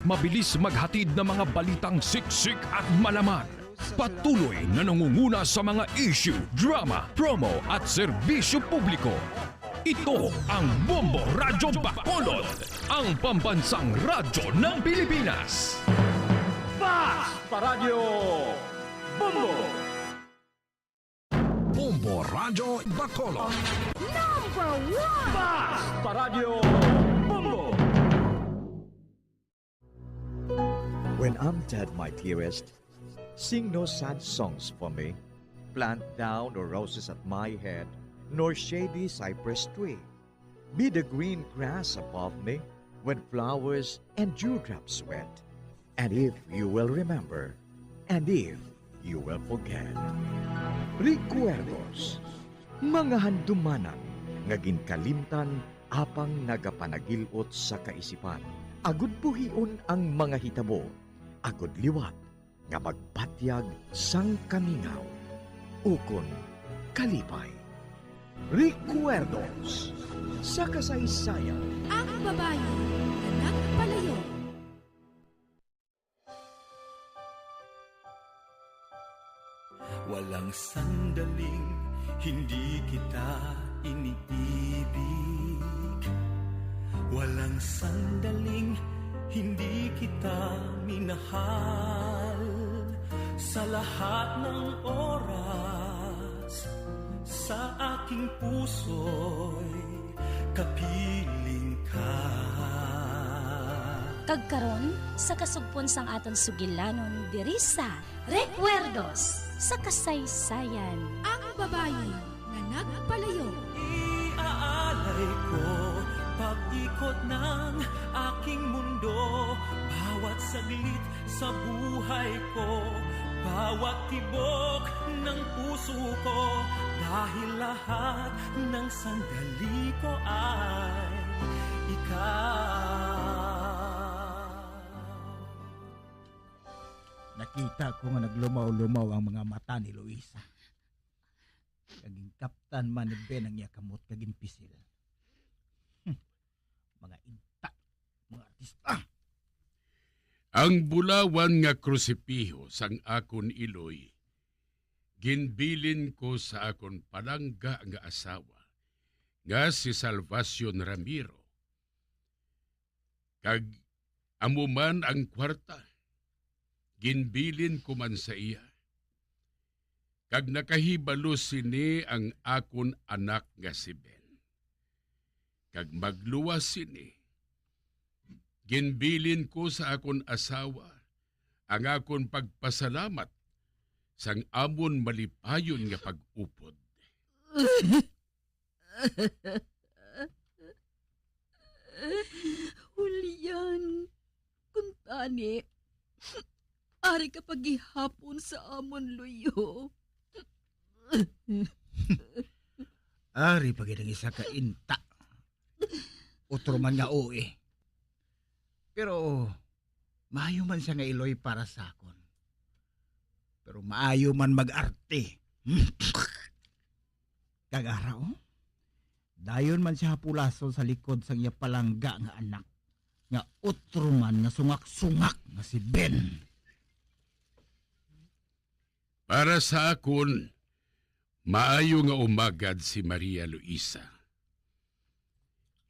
Mabilis maghatid ng mga balitang siksik at malaman. Patuloy na nangunguna sa mga issue, drama, promo at serbisyo publiko. Ito ang Bombo Radyo Bacolod, ang pambansang radyo ng Pilipinas. Fast Paradyo Bombo! Bombo Radyo Bacolod. Number one! Fast Paradyo Bombo! When I'm dead, my dearest, sing no sad songs for me. Plant thou no roses at my head, nor shady cypress tree. Be the green grass above me when flowers and dewdrops wet. And if you will remember, and if you will forget. Recuerdos, mga handumanan nga ginkalimtan apang nagapanagil-ot sa kaisipan, agud buhion ang mga hitabo, agud liwat nga magbatyag sang kamingaw ukon kalipay. Recuerdos sa kasaysayan. Ang babayi nga nagpalayo. Walang sandaling hindi kita iniibig. Walang sandaling hindi kita minahal. Sa lahat ng oras, sa aking puso'y kapiling ka. Kag karon, sa kasugpon sang aton sugilanon diri sa Recuerdos sa Kasaysayan. Ang babayi nga nagpalayo. Iaalay ko pag-ikot ng aking mundo, bawat saglit sa buhay ko, bawat tibok ng puso ko, dahil lahat ng sandali ko ay ikaw. Nakita ko nga naglumaw-lumaw ang mga mata ni Luisa. Kag ginkaptan man ni Ben ang iya kamot kag ginpisil. Hmm. Mga intak, mga artista. Ang bulawan nga krusipiho sang akon iloy, ginbilin ko sa akon palangga nga asawa, nga si Salvacion Ramiro. Kag amo man ang kwarta, ginbilin ko man sa iya, kag nakahibalo sini ang akon anak nga si Ben. Kag magluwas sini, ginbilin ko sa akon asawa ang akon pagpasalamat sang amon malipayon nga pag-upod. Julian, kuntani, ari ka pa gihapon sa amon luyo. Ari pa gid ang isa ka inta. Utro man nga uwi. Pero maayo man siya nga iloy para sa akon. Pero maayo man mag-arte. Kag ara, oh. Dayon man siya hapulason sa likod sang iya palangga nga anak, nga utro man nga sungak-sungak nga si Ben. Para sa akon, maayo nga umagad si Maria Luisa.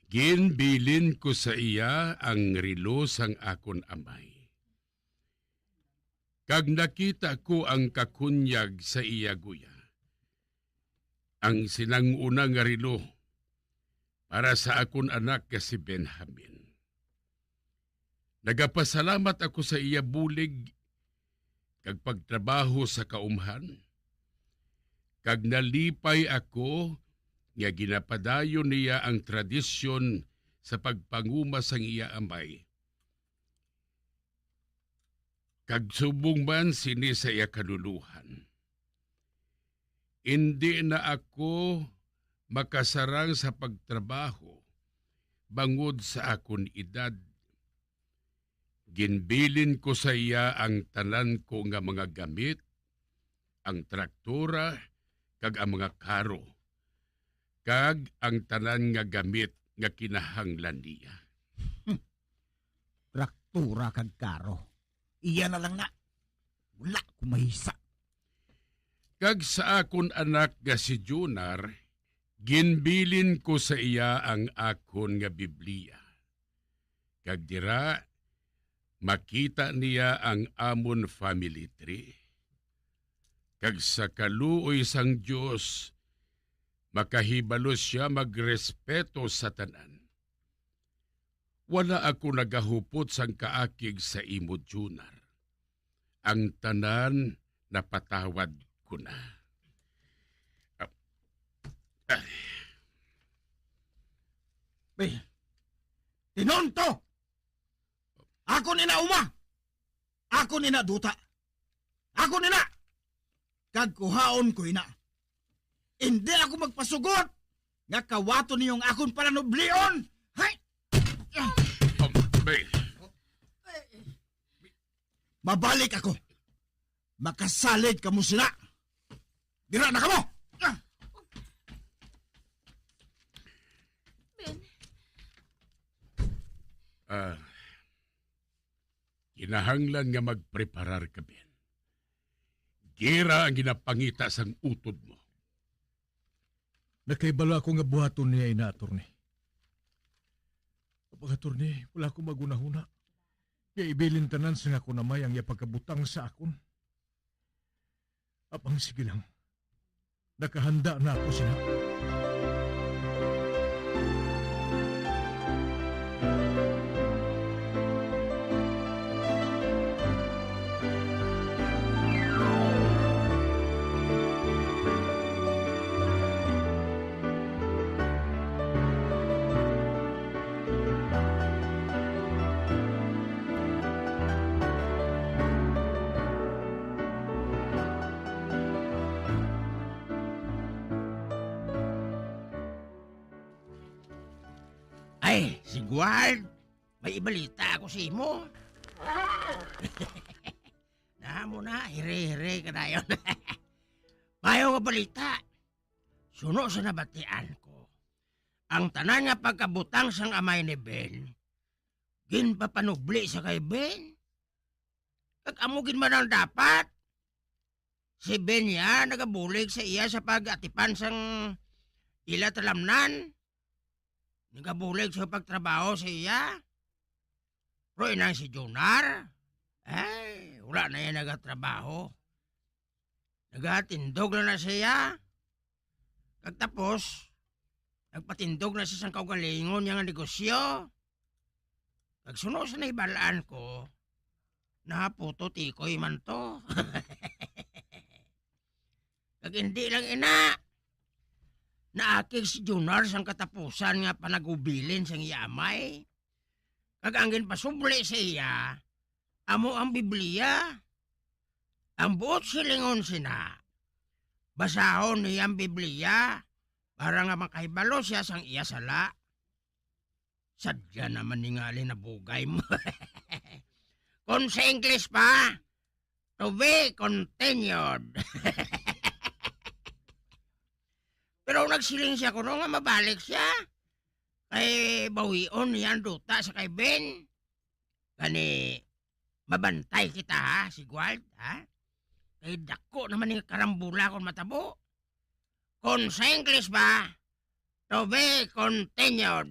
Ginbilin ko sa iya ang relo sang akon amay, kag nakita ko ang kakunyag sa iya guya, ang sinang-una nga relo para sa akon anak nga si Benjamin. Nagapasalamat ako sa iya bulig kag pagtrabaho sa kaumhan, kag nalipay ako nga ginapadayon niya ang tradisyon sa pagpanguma sang iya amay. Kag subong man sini sa iya kaluluhan, indi na ako makasarang sa pagtrabaho bangod sa akon edad. Ginbilin ko sa iya ang tanan ko nga mga gamit, ang traktora, kag ang mga karo, kag ang tanan nga gamit nga kinahanglan niya. Traktora kag karo. Iya na lang na. Wala ko mahisa. Kag sa akon anak nga si Junar, ginbilin ko sa iya ang akon nga Biblia. Kag dira, makita niya ang amon family tree. Kag sa kaluoy sang Dios, makahibalo sia magrespeto sa tanan. Wala ako nagahupot sang kaakig sa imo, Junar. Ang tanan napatawad ko na. Ah, ah. Be, tinunto! Ako ni na uma! Ako ni na duta! Ako ni na! Kag kuhaon ko ina. Hindi ako magpasugot nga kawaton niyo ang akon pananublion. Hay! Um, be. Mabalik ako. Makasalig kamo sila. Dira na kamo. Ben. Ah, kinahanglan nga magpreparar ka, Ben. Gira ang ginapangita sang utod mo. Nakahibalo ako nga buhaton niya ina, attorney. Apang, attorney, wala ko magunahuna. Nga ibilin tanan sang akon amay ang iya pagkabutang sa akon. Apang, sige lang. Nakahanda na ako sina. Ay, Sigward, may ibalita ako sa imo. Namo na, hire-hire ka dayon. Mayo nga balita. Suno sa nabatian ko, ang tanan nga pagkabutang sang amay ni Ben, ginpapanubli sa kay Ben. Kag amo gid man ang dapat. Si Ben ya nagabulig sa iya sa pag-atipan sang ila talamnan. Nagabulig sa pagtrabaho sa iya. Pero inang si Junar, ay, wala na iya nagatrabaho. Nagatindog lang na siya. Kag tapos, nagpatindog na siya sang kaugalingon niya nga negosyo. Kag suno sa nahibalaan ko, nahaputo tikoy man to. Kag hindi lang ina, naakig si Junar sang katapusan nga panagubilin sang iya amay. Kag ang ginpasubli sa iya, amo ang Biblia. Ang buot silingon sina, basahon niya ang Biblia para nga makahibalo siya sang iya sala. Sadya naman ningali nabugay mo. Kung sa English pa, to be continued. Pero nagsiling siya kuno nga mabalik siya. Kay bawion niya ang duta sa kay Ben. Gani, mabantay kita, ha, si Guard, ha? Kay dako naman ni karambula kung matabo. Kung sa English ba, to be continued.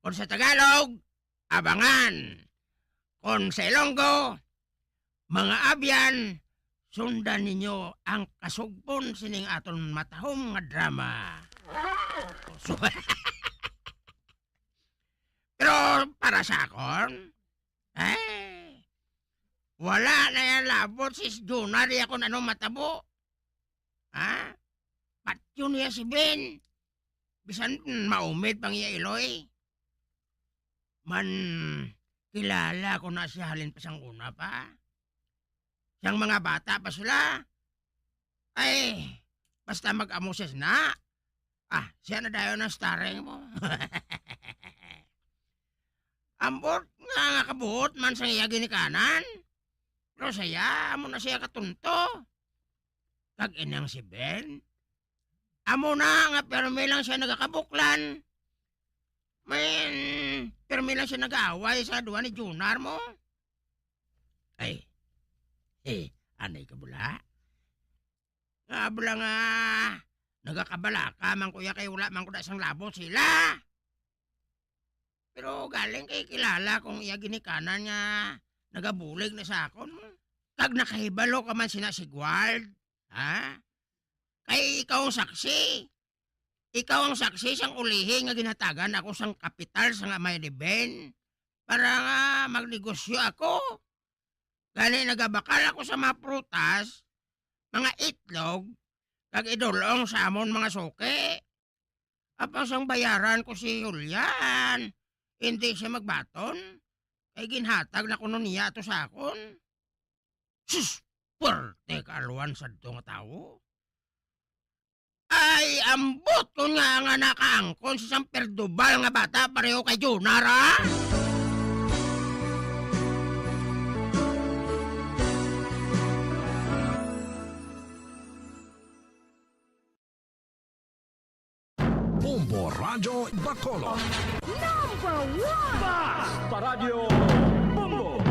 Kung sa Tagalog, abangan. Kung sa Ilonggo, mga abyan, sundan ninyo ang kasugpon sining aton matahom nga drama. So, pero para sa akon, eh, wala na yan labot si Juna, di ako ano matabo. Ha? Patyon niya si Ben. Bisan maumid pang iya iloy. Man, kilala ko na siya halin pa sang una pa. Sang mga bata pa sila. Ay, basta mag-amo siya na. Ah, siya na dayon ang starring mo. Ambot nga, nga kabuot man sang iya ginikanan. Pero siya, amo na siya katunto. Kag inang si Ben, amo na nga permi lang siya nagakabuklan. Men, permi lang siya nag-aaway sa duwa ni Junar mo. Ay, eh, anay ka bula. Nga bula nga, nagakabalaka man kuya kay wala man ko da sang labot sila. Pero galing kay kilala kong iya ginikanan nga nagabulig na sa akon. Kag nakahibalo ka man sina si Guard, ha? Kay ikaw ang saksi. Ikaw ang saksi sang ulihi nga ginhatagan ako sang kapital sang amay ni Ben para nga magnegosyo ako. Gani nagabakal ako sa mga prutas, mga itlog, kag idulong sa amon mga suki. Apang sang bayaran ko si Julian, hindi siya magbaton, kay ginhatag na kuno niya ato sa akon. Sus! Puwerte ka alwan sadto nga tawo. Ay, ambot kon nga, nga nakaangkon si San Perdubal nga bata pareho kay Junar, ha? Bombo Radyo Bacolod. Number one! Basta Radyo Bombo!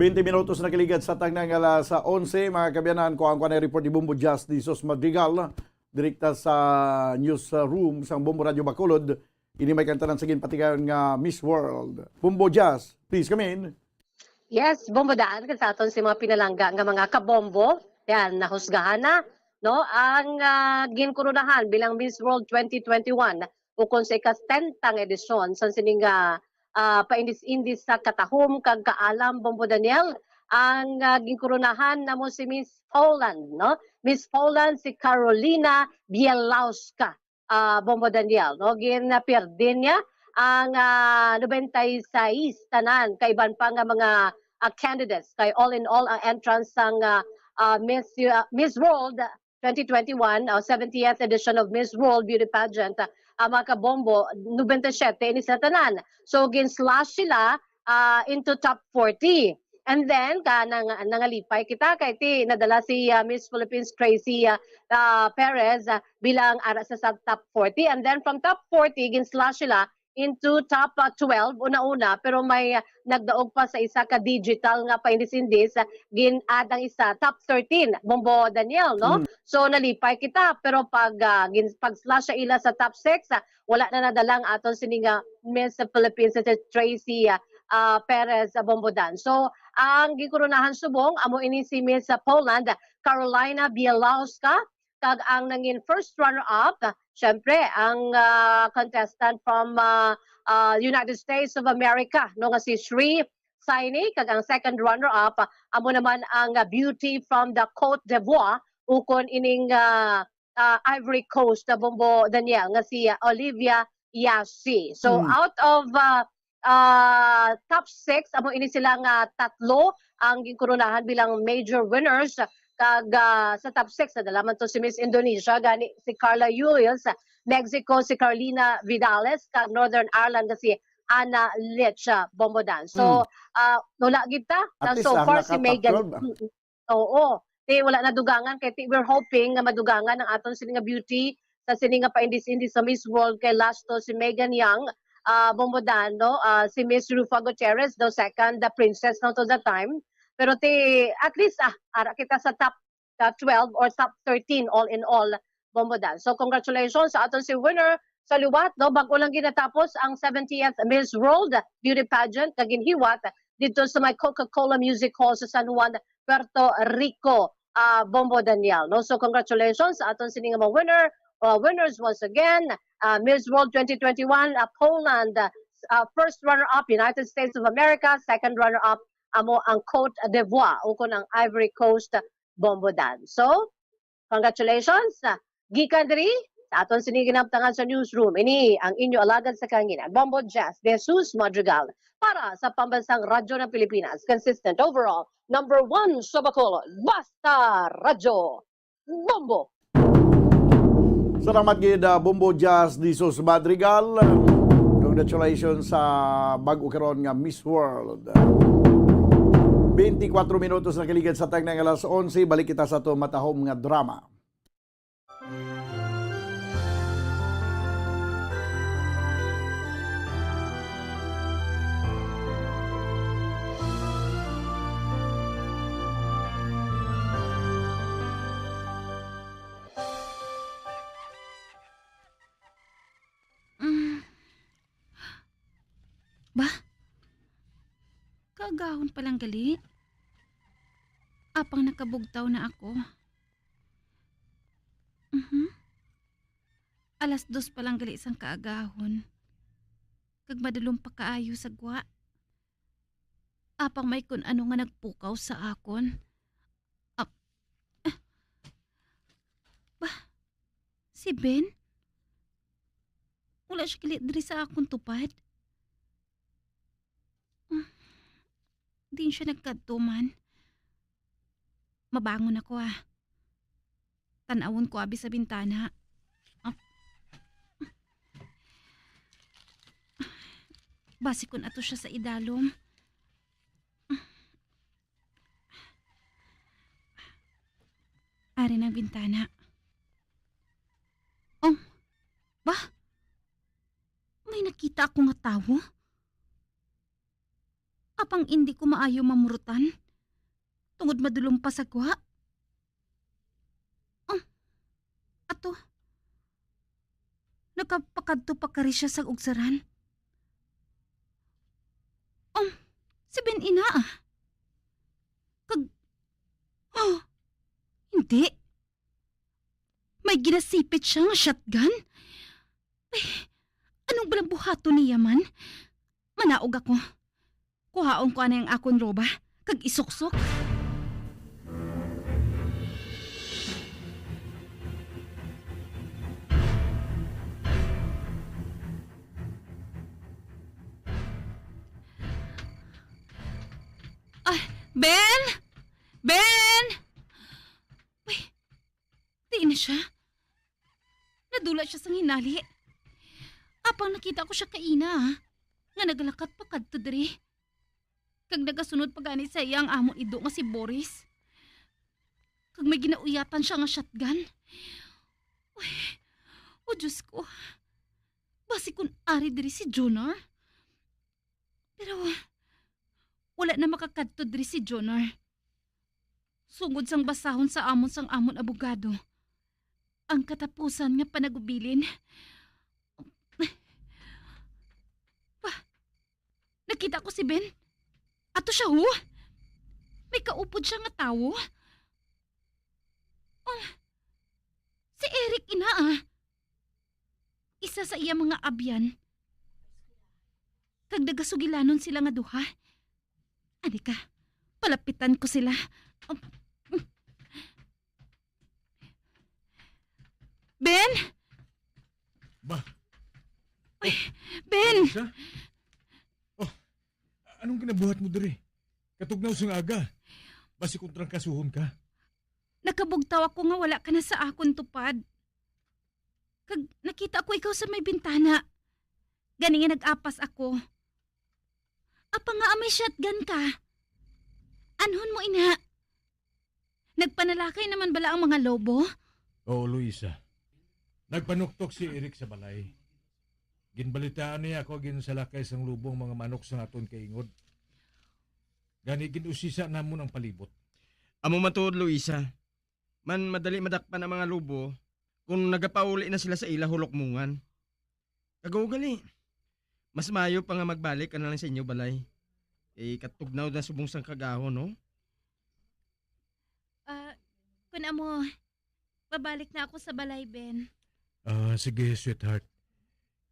Twenty minutos na kaligat sa tangnang alas onse, mga kaabyanan, ko ang kuan report ni Bombo Jazz de Jesus Madrigal, direkta sa newsroom sang Bombo Radyo Bacolod. Ini may kantanan sa ginpatigayon nga Miss World. Bombo Jazz, please come in. Yes, Bombo, daan ka sa aton si mga pinalangga nga mga kabombo. Yan, nahusgahan na, no? Ang, ah, ginkoronahan bilang Miss World twenty twenty-one, ukon sa ika-setenta nga edisyon sa sining, ah, ah, paindis-indis sa katahom kag kaalam, Bombo Daniel, ang, ah, ginkoronahan namo si Miss Poland, no? Miss Poland, si Carolina Bielawska, ah, Bombo Daniel, no? Ginapirdi niya ang, ah, nobenta y seis tanan kaiban pa nga mga, ah, candidates. Kay all in all, ang entrance sang, ah, ah, Miss, ah, Miss World twenty twenty-one, ah, seventieth edition of Miss World Beauty Pageant, ah, ang mga kabombo, nobenta y siyete ini sa tanan. So, gin-slash sila, ah, into top forty. And then, ka, nang, nangalipay kita, kay ti, nadala si, ah, Miss Philippines Tracy, ah, ah, Perez, ah, bilang ara sa, sa top forty. And then, from top forty, gin-slash sila into top, ah, twelve, una-una, pero may, ah, nagdaog pa sa isa ka digital nga paindis-indis, ah, gin-add ang isa, top thirteen, Bombo Daniel, no? Mm. So, nalipay kita, pero pag, ah, gin-, pag-slash sa ila sa top six, ah, wala na nadala ang aton sini nga Miss Philippines, si Tracy, ah, ah, Perez, ah, Bombodan. So, ang ginkoronahan subong amo ini si Miss, ah, Poland, Karolina Bielawska, kag ang nangin first runner-up, ah, syempre, ang, ah, contestant from, ah, ah, United States of America, no, nga si Shri Saini, kag ang second runner-up, ah, amo naman ang, ah, beauty from the Cote d'Ivoire, ukon ining, ah, ah, Ivory Coast, ah, Bombo Daniel, nga si, ah, Olivia Yashi. So, Hmm. out of, ah, ah, top six, amo ini sila nga tatlo ang ginkoronahan bilang major winners. Kag, ah, sa top six, nadala man to si Miss Indonesia, gani si Carla Julius, Mexico, si Carlina Vidales, kag Northern Ireland nga si Ana Lich, ah, Bombodan. So, Hmm. ah, wala gid ta. At Na least, so ah, far, si naka-top Megan. twelve, ah. Mm-mm. Oo. Ti, wala na dugangan kay ti, we're hoping nga madugangan ang aton sini nga beauty sa sini nga paindis-indis sa Miss World kay last to si Megan Young, ah, Bombodan, no? Ah, si Miss Rufa Gutierrez, the second, the princess na to that time. Pero ti, at least, ah, ara kita sa top, ah, twelve or top thirteen all in all, Bombodan. So, congratulations sa aton si winner. Sa liwat, no, bag-o lang ginatapos ang seventieth Miss World Beauty Pageant nga ginhiwat didto sa may Coca-Cola Music Hall sa San Juan, Puerto Rico, ah, Bombo Daniel, no? So, congratulations sa aton sini nga mga winner, uh, winners once again, ah, Miss World twenty twenty-one, ah, Poland, ah, first runner-up, United States of America, second runner-up, amo ang Cote d'Ivoire, ukon ang Ivory Coast, Bombo Dan. So, congratulations. Gikan diri sa aton sini ginabtangan sa newsroom, ini ang inyo alagad sa kahanginan, Bombo Jazz de Jesus Madrigal, para sa Pambansang Radyo ng Pilipinas, consistent overall, number one sa Bacolod, Basta Radyo, Bombo! Salamat gid, ah, Bombo Jazz de Jesus Madrigal. Congratulations sa bag-o karon nga Miss World. Twenty-four minutos na kaligad sa tagna nga alas onse. Balik kita sa ato matahom nga drama. Mm. Ba? Kaagahon pa lang gali. Apang nakabugtaw na ako. Mhm. Alas dos pa lang gali sang kaagahon. Kag madulom pa kaayo sa gwa. Apang may kun ano nga nagpukaw sa akon. Ah, ah. Ba? Si Ben? Wala siya gali diri sa akon tupad. Ah, diin siya nagkadto man? Mabangon ako, ah. Tan-awon ko abi sa bintana. Ah. Basi kun ato siya sa idalom. Ari na ang bintana. Oh, ba? May nakita ako nga tawo. Apang indi ko maayo mamurutan, tungod madulom pa sa gwa. Oh, ato. Nakapakadto pa kari siya sa ugsaran. Um, si Ben ina, ah. Kag, oh, hindi. May ginasipit siya nga shotgun. Ay, anong balang buhaton niya man? Manaog ako. Kuhaon ko anay ang akon roba, kag isuksok. Ah, Ben! Ben! Uy, di na siya. Nadula siya sang hinali. Apang nakita ko siya kaina, ah, nga nagalakat pa kadto diri. Kag nagasunod pa gani sa iya ang amon ido nga si Boris. Kag may ginauyatan siya nga shotgun. Uy, o Diyos ko. Basi kun ari diri si Jonar? Pero wala na makakadto diri si Jonar. Sungod sang basahon sa amon sang amon abogado, ang katapusan nga panagubilin. Pa, nakita ko si Ben. Ato siya, ho. May kaupod siya nga tawo. Oh, si Eric ina, ah. Isa sa iya mga abyan. Kag nagasugilanon sila nga duha. Ani ka, palapitan ko sila. Um, Ben? Ba? Ay, Ben! Siya? Oh, anong ginabuhat mo diri? Katugnaw sang aga. Basi kung trangkasuhon ka. Nakabugtaw ako nga wala ka na sa akon tupad. Kag nakita ko ikaw sa may bintana. Gani nga nag-apas ako. Apa nga may shotgun ka? Anhon mo ina? Nagpanalakay naman bala ang mga lobo? Oo, Luisa. Nagpanuktok si Eric sa balay. Ginbalitaan niya ako ginsalakay sang lobo ang mga manok sa aton kaingod. Gani, gin-usisa namon ang palibot. Amo man tuod, Luisa. Man madali madakpan ang mga lobo kung nagapauli na sila sa ila hulokmungan. Kag ugali, mas maayo pa nga magbalik ka na lang sa inyo balay. Kay katugnaw na subong sang kag-ahon, no? Ah, kun amo, babalik na ako sa balay, Ben. Ah, sige, sweetheart.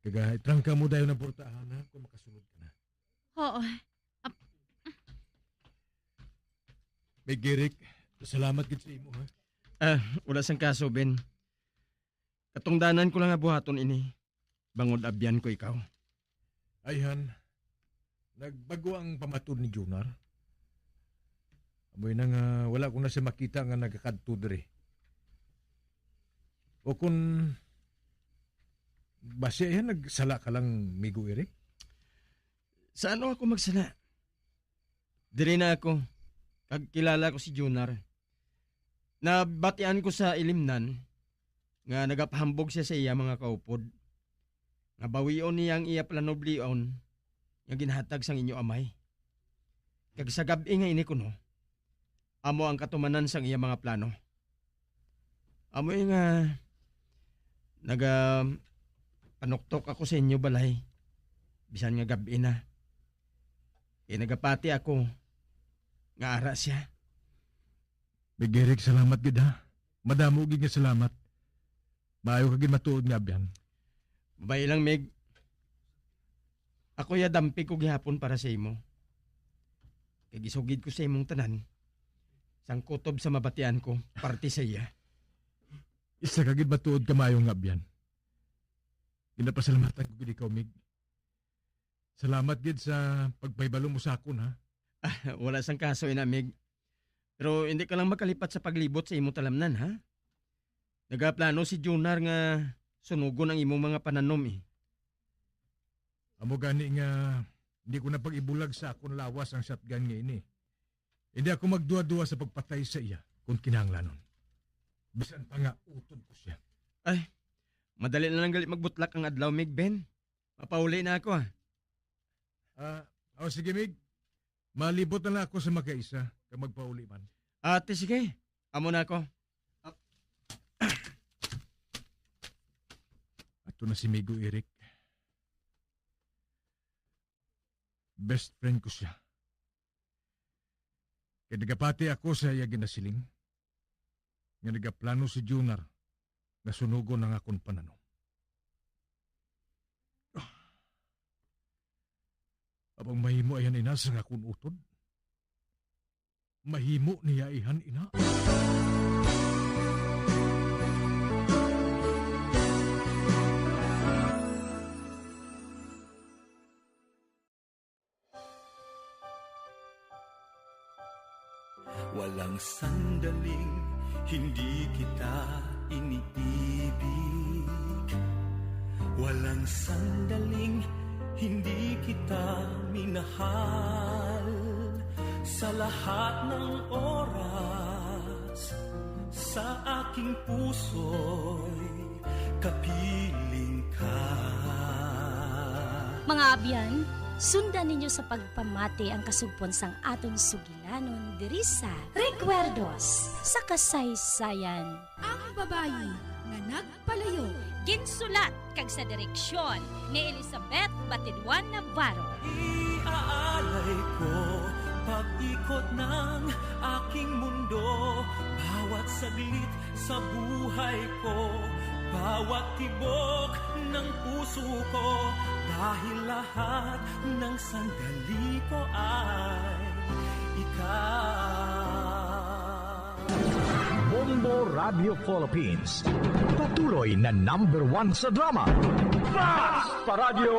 Kag, ah, itrangka mo dayon ang portahan, ha, kung makasulod ka na. Oo. Ap- May girik, salamat gid sa imo, ha? Ah, wala sang kaso, Ben. Katungdanan ko lang nga buhaton ini. Bangod abyan ko ikaw. Ayhan, nagbag-o ang pamatud ni Junar. Amoy na nga wala ko na siya makita nga nagakadto diri. O kun basi, ayhan, nagsala ka lang, Migo Eric? Sa ano ako magsala? Diri na ako, kag kilala ko si Junar. Nabatian ko sa ilimnan nga nagapahambog siya sa iya mga kaupod, nga bawion niya ang iya planoblion nga ginhatag sang inyo amay. Kag sa gab-i nga ini kuno, amo ang katumanan sang iya mga plano. Amo nga naga panuktok ako sa inyo balay, bisan nga gab-i na. Kay nagapati ako nga ara siya. Mig Eric, salamat gid, ha. Madamo gid nga salamat. Maayo ka gid matuod nga abyan. Mabay lang, Mig. Ako ya dampig ko gihapon para sa imo. Kag isugid ko sa imong tanan sang kutob sa mabatian ko parte sa iya. Isa ka gid matuod ka maayo nga abyan. Ginapasalamatan ko gid ikaw, Mig. Salamat gid sa pagpahibalo mo sa akon, ha? Ah, wala sang kaso ina, Mig. Pero hindi ka lang makalipat sa paglibot sa imo talamnan, ha? Nagaplano si Junar nga sunugon ang imong mga pananom, eh. Amo gani nga hindi ko na pag-ibulag sa akon lawas ang shotgun nga ini. Hindi ako magduha-duha sa pagpatay sa iya kung kinahanglanon. Bisan pa nga utod ko siya. Ay, madali na lang gali magbutlak ang adlaw, Mig, Ben. Mapauli na ako, ah. Ah, oh, sige, Mig. Malibot na lang ako sa makaisa kag magpauli man. Ate, sige. Amo na ako. Ato na si Migo Eric. Best friend ko siya. Kay nagapati ako sa iya ginasiling nga nagaplano si Junar nga sunugon ang akon pananom. Apang mahimo ayhan ina sang akon utod? Mahimo niya ayhan ina? Walang sandaling hindi kita iniibig. Walang sandaling hindi kita minahal. Sa lahat ng oras, sa aking puso'y kapiling ka. Mga abyan, sundan ninyo sa pagpamati ang kasugpon sang aton sugilanon diri sa Recuerdos sa Kasaysayan. Ang babayi nga nagpalayo. Ginsulat kag sa direksyon ni Elizabeth Batidwan Navarro. Iaalay ko pag-ikot ng aking mundo, bawat saglit sa buhay ko, bawat tibok ng puso ko, dahil lahat ng sandali ko ay ikaw. Bombo Radio Philippines, patuloy na number one sa drama. Basta Radyo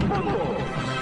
Bombo!